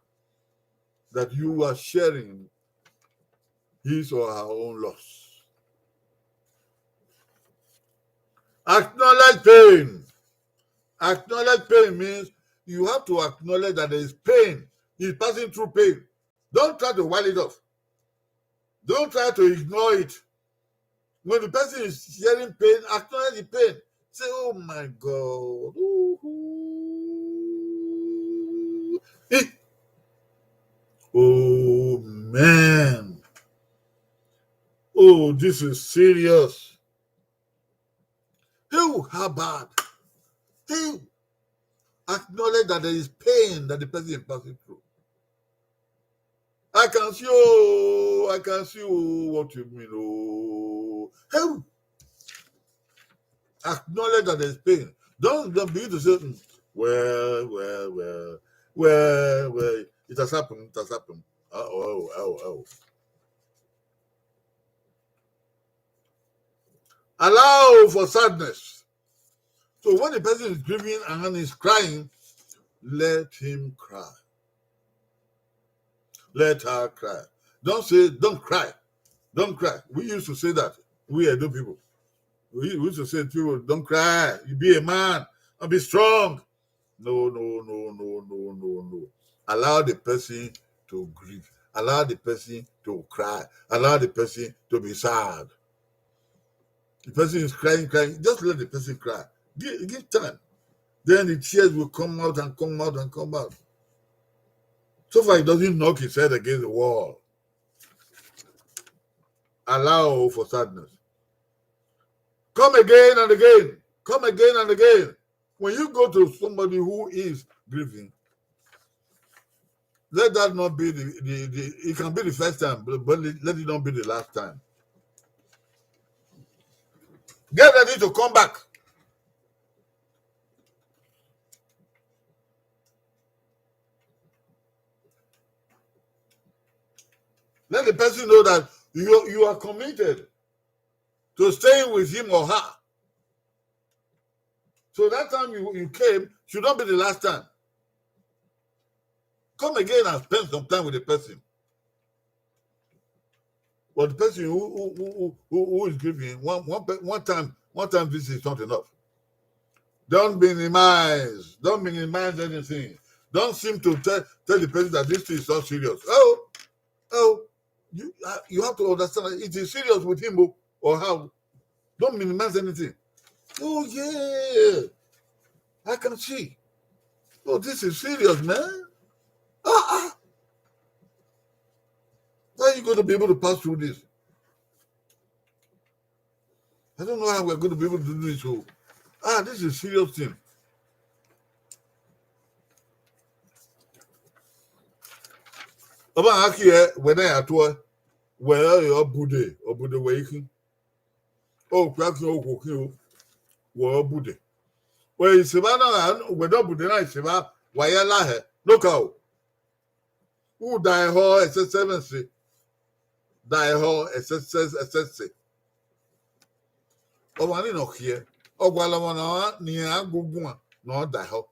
that you are sharing his or her own loss. Acknowledge pain. Acknowledge pain means you have to acknowledge that there is pain. He's passing through pain. Don't try to wall it off. Don't try to ignore it. When the person is sharing pain, acknowledge the pain. Say, "Oh my God. Ooh, eh. Oh man. Oh, this is serious." Hey, how bad? Hey, acknowledge that there is pain that the person is passing through. I can see, oh, I can see, oh, what you mean, oh. Hey, acknowledge that there's pain. Don't, don't begin to say, "Mm, well, well, well, well, well, it has happened, it has happened." Oh, oh, oh, oh. Allow for sadness. So when the person is grieving and is crying, let him cry. Let her cry. Don't say, "Don't cry. Don't cry." We used to say that. We Edo people. We, we used to say to people, "Don't cry. You be a man and be strong." No, no, no, no, no, no, no. Allow the person to grieve. Allow the person to cry. Allow the person to be sad. The person is crying, crying. Just let the person cry. Give, give time. Then the tears will come out and come out and come out. So far, he doesn't knock his head against the wall. Allow for sadness. Come again and again. Come again and again. When you go to somebody who is grieving, let that not be the, the, the, it can be the first time, but, but let it not be the last time. Get ready to come back. Let the person know that you, you are committed to staying with him or her. So that time you, you came should not be the last time. Come again and spend some time with the person. But the person who, who, who, who, who is grieving, one, one, pe- one time, one time visit is not enough. Don't minimize. Don't minimize anything. Don't seem to tell, tell the person that this thing is not serious. Oh, oh, you, uh, you have to understand that it is serious with him, oh, or how. Don't minimize anything. Oh, yeah. I can see. Oh, this is serious, man. Ah, ah. How are you going to be able to pass through this? I don't know how we're going to be able to do this. So, ah, this is a serious thing. Ọba gha khiẹ, wẹ na ya tuẹ, wẹ ọre ọ bude, ọ bude wẹ ikhin. Okpia khian, okhuo khian, wẹ ọ bude. Wẹ iseva na, wẹ ne ọ bude na iseva, wa ya lahẹ, no ka o. U da ehọ ẹsẹse vbe ẹse, da ehọ ẹsẹse ẹsẹse. Ọmwa ni ne ọ khiẹ, ọ gualọ ọmwa ne ọ ne iran gu guan ne ọ da ehọ.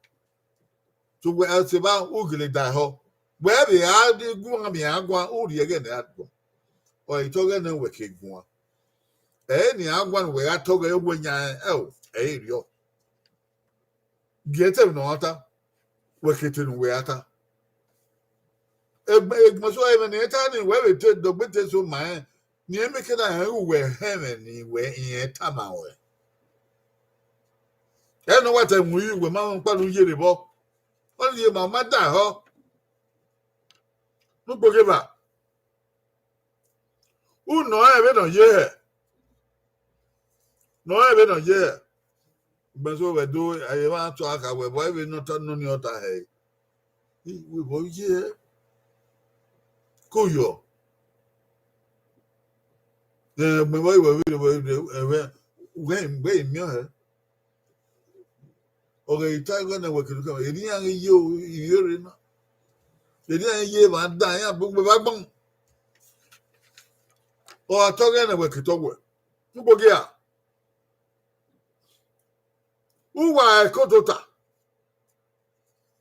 So wẹ ẹseva u gele da ehọ. Wẹ vbe a di guan vbe iran guan, u rhie ẹghẹ ne a guan. Ọ i tọ ẹghẹ ne wẹ ke guan. Ẹ i ne iran guan ne wẹ gha tọ ẹghẹ wẹ yan ẹn, ẹo, ẹ i rriọ. Gie te ne ọ ta, wẹ ke te ne uwẹ a ta. Egbe-, egbọnso ẹmwẹ ne irẹn ta ni wẹ vbe te dọgbe te so ma rẹn, ne irẹn miẹn ke na rẹn ru wẹ họn ẹmwẹ ne wẹ irẹn tama ruẹ. Ẹ ne ọ wa ta ẹmwẹ uyi, wẹ ma mwẹ ọkpa ne u ye rre vbọ. Ọ ni ye ma ma da ehọ. Ne u gbe ghe evba. U nọ rẹn vbene ọ ye hẹ. Nọ rẹn vbene ọ ye hẹ. Ugbẹn so wẹ do, a ye mwa tọ a kha wẹ, vbọ vbe ne ọ ta nọ ni ọ ta hẹ. I, wẹ vbọ ye hẹ. Ko yọ. Ẹ, ugbẹn vbọ i wẹ vbe, vbe, vbe, vbe, wẹ, wẹ i miẹn hẹ. Ọ ghẹ i ta igho ne wẹ kere ukẹmwẹ, erriọ iran ghi ye ivbiorre na. Erriọ iran ghi ye emwa dan, iran bu egbe vbe agbọn. Ọ gha ta ọghe ne wẹ ke tọ wẹ. Ugbo gie a. Uwa ẹko tota.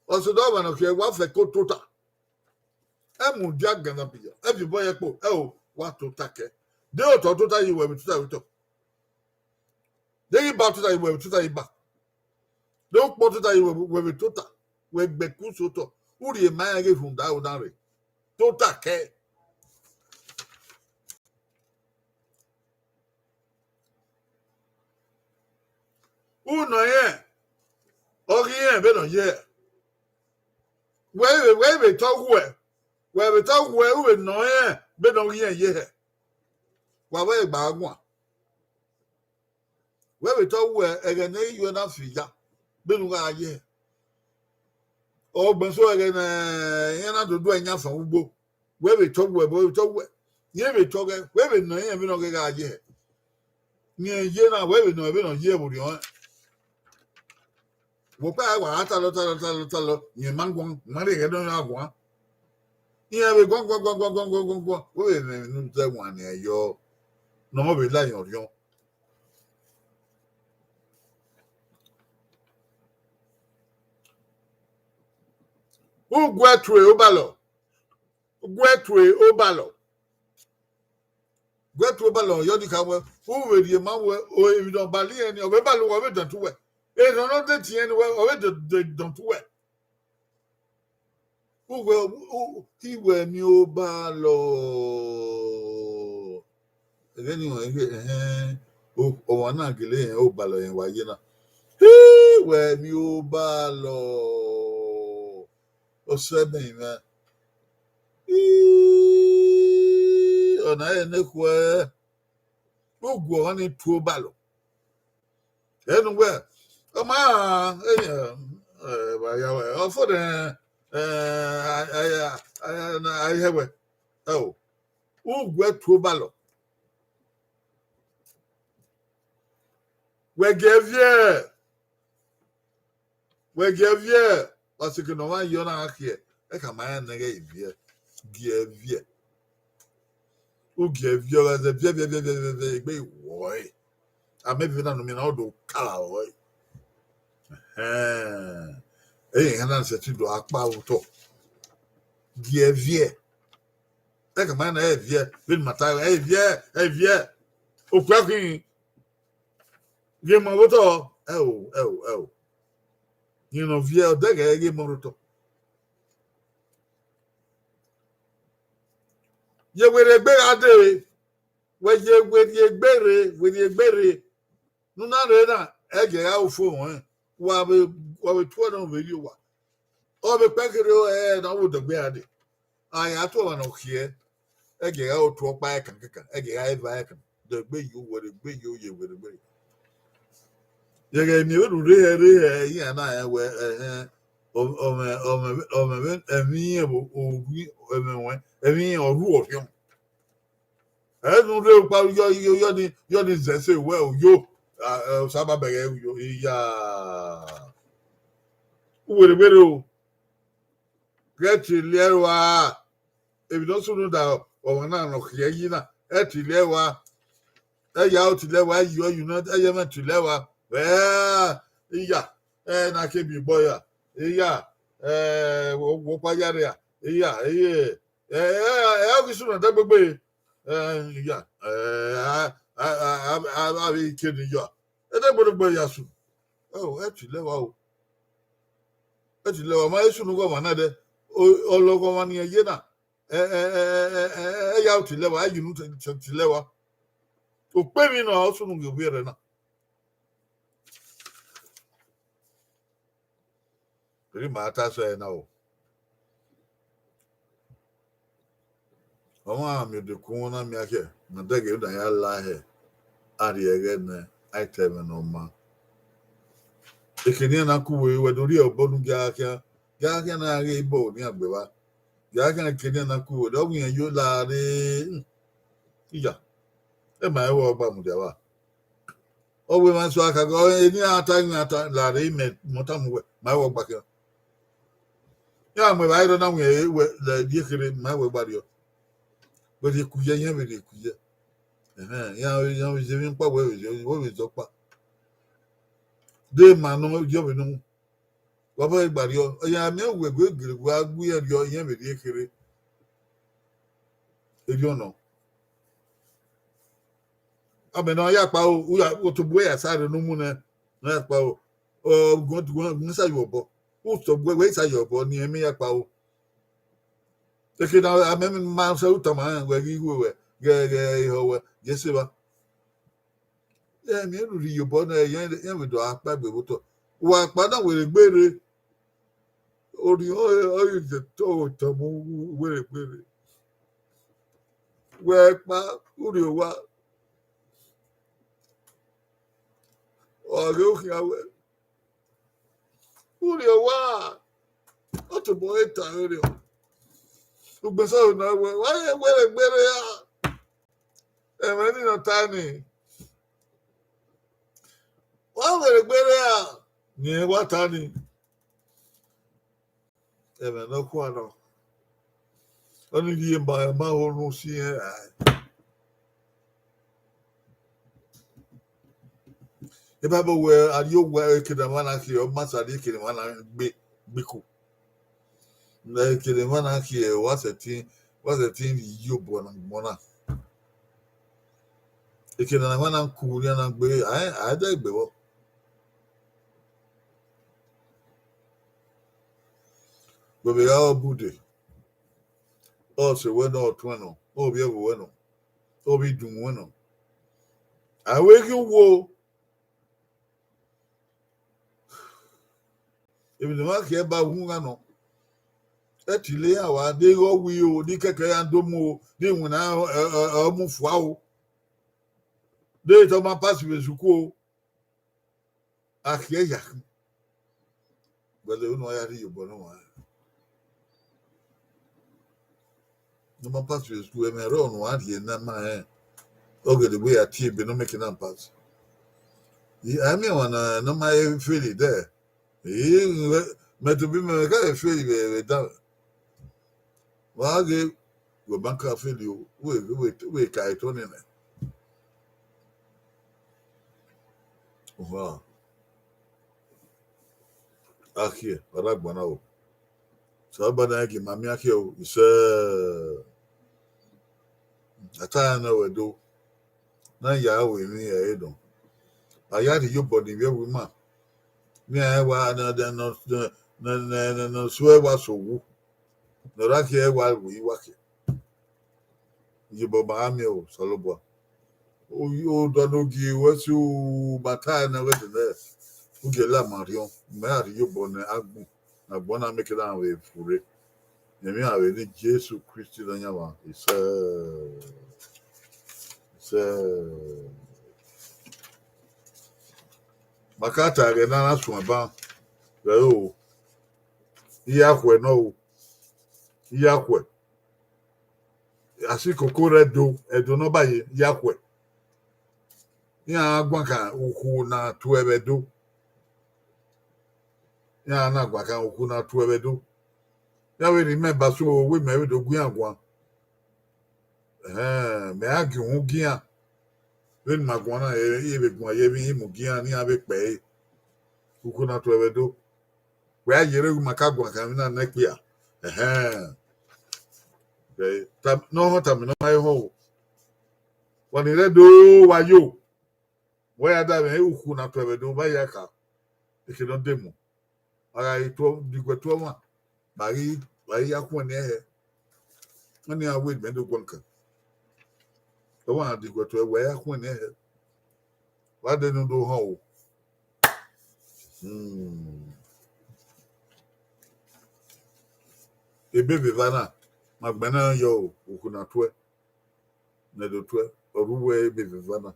Ọsodọmwa ne ọ khiẹ wa fẹ ẹko tota. Ẹ mudia gẹn na biya. Ẹ viọ obọ ye ẹkpo, ẹ o, wa tota kẹ. De otọ tota yi wẹ vbe tota vbe otọ. De ghi ba tota yi wẹ vbe tota yi ba. De ukpọn tota yi wẹ, wẹ vbe tota. Wẹ gbe ẹko usu otọ. U rhie ma iran ghe rhunmwuda aro na rre. Tota kẹ. U nọ irẹn, ọ ghi rẹn vbene ọ ye. Wẹ vbe, wẹ vbe tọ wuẹ, wẹ vbe tọ wuẹ, u vbe nọ irẹn vbene ọ ghi rẹn ye hẹ. Wa vbe gba guan. Wẹ vbe tọ wuẹ, ẹghẹ ne I yo na fi ya, vbene u gha ye hẹ. Ọ gbẹn so ẹghẹ ne iran na dodo ẹyan fan ugbo. Wẹ vbe tọ wuẹ, wẹ vbe tọ wuẹ. Irẹn vbe tọ ghẹ, wẹ vbe nọ irẹn vbene ọ ghe gha ye hẹ. Irẹn ye na, wẹ vbe nọ, vbene ọ ye vbe orhiọn. Wẹ ọkpa wa gha talọ, talọ, talọ, talọ, irẹn ma guan, ma rhie ẹghẹ ne ọ gha guan. Irẹn vbe guan, guan, guan, wẹ vbe mwẹ emwi ne u zẹ wan nian yọ, ne ọ vbe la irẹn orhiọn. U gu ẹe tue obalọ, gu ẹe tue obalọ, gu ẹe tue obalọ, yọ ni ka wẹ, u vbe rhie ma wẹ, o, emwi ne ọ bali irẹn ni, ọ vbe bali uwẹ, ọ vbe dọn tu wẹ. Erhọn ne ọ de tie irẹn ni wẹ, ọ vbe dọn, dọn tu wẹ. Uwẹ, u, i wẹ emwi obalọ. Ẹghẹ ni họn, ẹhẹn, o, ọmwa na gele rẹn obalọ rẹn wa ye na. Hi, wẹ emwi obalọ. Ọsẹ mẹ mwẹ. Hi, ọna rẹn ne khuẹ. Uguọ ọmwa ni tu obalọ. Ẹnu wẹ, ọ ma, ẹ, ẹ, wa ya wẹ, ọ fo nẹ, ẹ, a, a, a, a, a, a, hẹ wẹ. Ẹ o, uguẹ tu obalọ. Wẹ gie viẹ, wẹ gie viẹ, wa seke ne ọmwa ye ọ na gha khiẹ, ẹ ka ma rẹn nẹ ghẹ i viẹ, gie viẹ. U gie viẹ, ọ gha zẹ viẹ, viẹ, viẹ, viẹ, viẹ, viẹ, egbe i wọ ẹre. A mẹ viẹ na ne u miẹn na, ọ do kala rọ ẹre. Ẹhẹn. Ẹ i hẹn na sẹtin do akpa otọ. Gie viẹ. Ẹ ka ma na ẹ viẹ, vbene ma ta ẹ viẹ, ẹ viẹ. Okpia khin. Gie ma vbe otọ. Ẹ o, ẹ o, ẹ o. Irẹn ne ọ viẹ, ọ dẹghẹ ẹre ghe mọ rre otọ. Ye werriegbe gha dee, wẹ ye werriegbe rre, werriegbe rre. Ne u na rre na, ẹghẹ gha ru fo ruẹn, wa vbe, wa vbe tuẹ ne ọ vbe rrie owa. Ọ vbe kpẹ kherhe ẹre ne ọ vbe odẹgbe ra dee. A ya tuẹ ọmwa ne ọ khiẹ, ẹghẹ gha ru otu ọkpa ẹkan kekan, ẹghẹ gha eva ẹkan, dẹgbe yo, werriegbe yo, ye werriegbe rre. Yẹghẹ eni vbene u rre hẹ, rre hẹ, iran na rẹn wẹ, ẹhẹn, ọ, ọ mwẹ, ọ mwẹ, ọ mwẹ vbe, ẹmwẹ iran vbe orhu ẹmwẹ ruẹ, ẹmwẹ iran ọ rhuẹ ọrhiọn. Ẹ ne u rre ukpa yọ, yọ, yọ ni, yọ ni zẹ ẹse wẹ u yo, a, ẹ, Osa ma bẹghe u yo, iya. U werriegbe rre o. Ghẹ tiliẹ rua. Emwi ne ọ sunu da ọmwa na ne ọ khiẹ yi na, ẹ tiliẹ rua. Ẹ ya ro tiliẹ rua, ẹ yi ọyunnu, ẹ ya ẹmwẹ tiliẹ rua. Ẹ, iya, ẹ na ke bi obọ ya. Iya, ẹ, wo, wo kpa ya rria. Iya, eye, ẹ, ẹ, ẹ, ọ ghi sunu ẹdẹgbegbe. Ẹ, iya, ẹ, a, a, a, a, a, avbe ike ni yọ. Ẹdẹgbodogbo ya sunu. Ẹ o, ẹ tiliẹ rua o. Ẹ tiliẹ rua, ma sunu ghe ọmwa na dẹ. O, ọlọghọmwa ne irẹn ye na. Ẹ, ẹ, ẹ, ẹ, ẹ, ẹ ya ro tiliẹ rua, ẹ yi unu tiliẹ rua. Okpemwi nọ ọ sunu ghe ovbi ẹre na. Erriọ ma ta sẹ na o. Ọmwa miẹn odekun na miẹn akhiẹ, ma dẹghe na ya la hẹ, a rhie ẹghẹ nẹ, a i ta ẹmwẹ ne ọ maa. Eke ne iran na ku vbe wẹ do rhie obọ nu gie a khian, gie a khian na ghe ibọ ne iran gbe evba. Gie a khian eke ne iran na ku vbe, ọ wẹ iran yo la rre, hmm, iya, ẹ ma ẹvbo ọgba mudia vba. Ọ wẹ emwa eso a ka gọ, eni a ta, iran ta, la rre imẹ, mẹ ọ tama uwẹ, ma ẹvbo ọgba khian. Iran mu evbare rọ na wiẹn ẹre wẹ, la rrie kherhe, ma ẹvbo ọgba rriọ. Vbe rhie ku ye, iran vbe rhie ku ye. Ẹhẹn, iran, iran vbe zẹ emwi ọkpa, wẹ vbe zẹ, wẹ vbe zẹ ọkpa. De ma nọ, yọ vbe nọ. Wa vbe gba rriọ, ọ ya miẹn uwẹ gue gele wa gu iran rriọ, iran vbe rhie kherhe. Erriọ nọ. Amẹ ne ọ ya kpa o, u ya, otobọ ya sa rre ne u mu nẹ, ne ọ ya kpa o. Ọ, gun, gun, gun sa ye obọ. U tobọ wẹ i sa ye obọ, ne imẹ ya kpa o. Eke na, amẹ ma sẹ u tama rẹn, wẹ ghi ru wẹ, ghẹ, ghẹ ehọ wẹ, ye se evba. Ẹ, miẹn rhurhu iyobọ na, iran, iran vbe do a kpa egbe vbe otọ. Wa kpa na werriegbe rre. Orhiọn ọre, ọre je tọ otọ mu werriegbe rre. Wẹ kpa, u rrie owa. Ọ ghe u khian wẹ. U rrie owa. Ọ tobọ ẹre ta vberriọ. Ugbẹn sẹ na wẹ, wa ye werriegbe rre a. Ẹmwẹ ni nọ ta ni. Wa werriegbe rre a, ne irẹn wa ta ni. Ẹmwẹ nọkhua nọ. Ọ ni rhie ma, ma ho ne u si irẹn rae. Bible wẹ, a rhie owa eke ne a mwa na khiẹ, ọ ma sa rhie eke ne a mwa na gbe, gbe iku. Ne eke ne a mwa na khiẹ, wa sẹtin, wa sẹtin rhie iyobọ ne agbọn na. Eke ne a mwa na ku, ne a na gbe, a, a i dẹ gbe vbọ. Wẹ vbe gha ọ bude, ọ sẹ wẹ nọ, ọ tuẹn nọ, ọ vbiẹ vbe wẹ nọ, ọ vbe idunmwu wẹ nọ. A wẹ ghi wo. Emwi ne ma khiẹ ba uhunmwu gha nọ. Ẹ tile iran wa, de ghe ọ wi o, de kẹkẹ iran do mu o, de iwinna ọ, ọ, ọ, ọ mu fua o. De te ọ ma pass vbe sukuu o. A khiẹ ya khin. Wẹlẹ unu a ya rhie iyobọ ne ọmwa rẹn. Ne ọ ma pass vbe sukuu, ẹmwẹ rrọọ ne uwa rhie ne a ma rẹn. Ọ gele wẹ ya tie ebe ne ọ make na pass. I, a miẹn ọmwa ne, ne ọ ma he feli dẹ. Ii, mẹ tobọ imẹ, mẹ ka he feli vbe, vbe dan. Wa ghe, wẹ ma ka feli o, wẹ, wẹ, wẹ ka etọ nene. Oha. Akhiẹ, ọ ra gbọnna o. Osanobua na gie ma miẹn akhiẹ o, isẹ. A ta iran ne ọ wẹ do. Na ya aro emwi ẹre nọ. A ya rhie iyobọ ne ivbi ẹvbo ima. Ne iran wa, ne, ne, ne, ne, ne, ne, ne suẹ wa so wu. Ne ọ ra khiẹ wa ru iwa khiẹ. Iyobọ ma gha miẹn o, Osanobua. Odọ ne ogie wẹ si u ma ta ẹre ne ọ ghẹ dẹ nẹ, u gie la ma rhiọn, mẹ a rhie iyobọ ne agbọn, ne agbọn na make na vbe fure. Emwi a vbe ne Jesu Kristi ne a yan mwa, isẹ, isẹ. Ma ka ta ẹghẹ ne a na suẹn ban, vbe ẹro, iye akhuẹ nọ o, iye akhuẹ. A si koko rre Ẹdo, Ẹdo ne ọ ba ye, iye akhuẹ. Iran guan kan ukhu na tuẹ vbe Ẹdo. Iran na guan kan ukhu na tuẹ vbe Ẹdo. Ya vbe rhie imẹ ba sẹ owe mẹ vbe do gu iran guan. Ẹhẹn, mẹ a gie uhunmwu gie iran. Vbene ima guan na, e, e vbe guan ye emwi imu gie iran ne iran vbe kpẹ ẹre. Ukhu na tuẹ vbe Ẹdo. Wẹ a yerre ima ka guan kan emwi na nẹ ekpia. Ẹhẹn. Ẹ, ta, ne ọ họn tama ne ọ ma he họn o. Wa ni rre Ẹdo wa yo. Wẹ ya da mwẹ ukhu na tuẹ vbe Ẹdo, wa ya kha. Eke ne ọ demu. A gha tuọ, diguẹ tuẹ ọmwa. Wa ghi, wa ghi ya khuẹn ne ẹhẹ. Ọni a wẹ mẹ do guan kan. Ọmwa diguẹ tuẹ, wa ya khuẹn ne ẹhẹ. Wa de ne u do họn o. Hmm. Ebe vbe eva na, ma gbẹnnẹ yọ o, ukhu na tuẹ. Ne do tuẹ, ọ rre uwu ebe vbe eva na.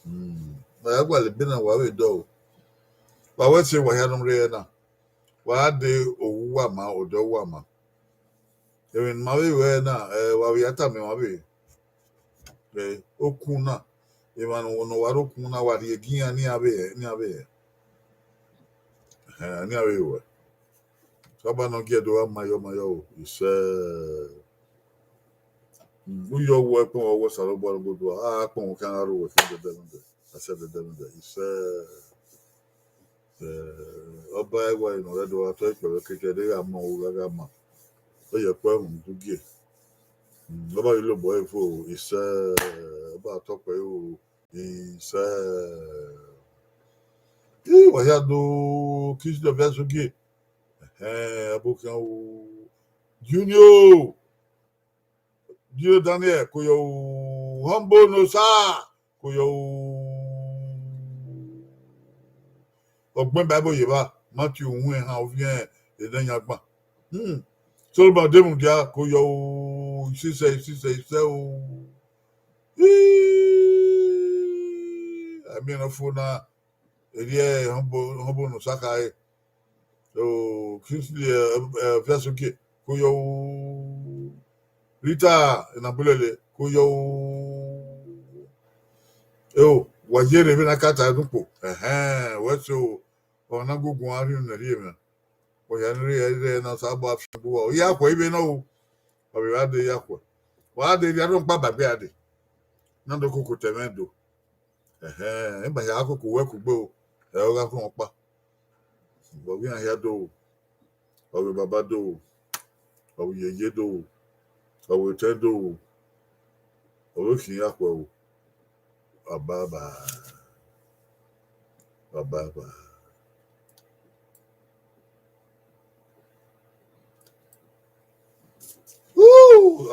Hmm. Ma ya gualọ ebe na wa vbe dọ o. Wa wẹ sẹ wa hia ne u rre na. Wa de owa ma, odẹ owa ma. Emwi ne ma vbe ruẹ na, ẹ, wa vbe ya tama emwa vbe, ẹ, okun na, emwa ne ọ wa rre okun na, wa rhie gie iran ne iran vbe hẹ, ne iran vbe hẹ. Ẹhẹn, ne iran vbe ruẹ. Saba ne ọ gie do gha mayọ mayọ o, isẹ. Mm, u yọ wẹ ẹkpẹn wẹ, wẹ Osanobua ne Ogodua, a gha kpọnmwẹ khian gha rre uwẹ khian dẹdẹ nọdẹ, a sẹ dẹdẹ nọdẹ, isẹ. Ẹ, ọba ẹwae ne ọ rre Ẹdo gha tọ ikpẹvbe keke ẹdẹ gha ma, ọ gha gha ma. Ọ ye ẹkpẹn uhunmwu gie. Mm, ọba ghi lobọ ẹre fo, isẹ, ọba tọ kpẹ o, isẹ. Ii, wa hia do Kingsley Ọviasogie. Ẹhẹn, ọba khian o. Junior. Junior Daniel, ko yo o. Humble no sir, ko yo o. Ọgbẹn Bible ye evba, Matthew uwẹn ehan, uviẹn enẹ yan gban. Hmm. Solomon de mudia, ko yo o, isisẹ, isisẹ, isẹ o. Ii, I mean, fo na, erriẹ ehọnbo, ehọnbo ne Osaka re. O, Kingsley, ẹ, ẹ, Ọviasogie, ko yo o. Rita Enabulele, ko yo o. Eo, wa yerre vbene a ka ta ẹdun kpo. Ẹhẹn, wẹ so, ọmwa na gugu a rhie unu rhie mwẹ. Ọ hia ne rhie rhie na sa gba fian bu wa. Ọ ya khuẹ ivbe nọ o. Wa vbe gha dee ya khuẹ. Wa gha dee rhie rhọkpa ba egbe a dee. Na do koko ta ẹmwẹ do. Ẹhẹn, ima hia koko wẹ kugbe o. Ẹ ọ gha khuẹ ọkpa. Ọ vbe iran hia do o. Ọ vbe baba do o. Ọ vbe yeye do o. Ọ vbe otẹn do o. Ọ vbe khian ya khuẹ o. Bye bye. Bye bye. Woo!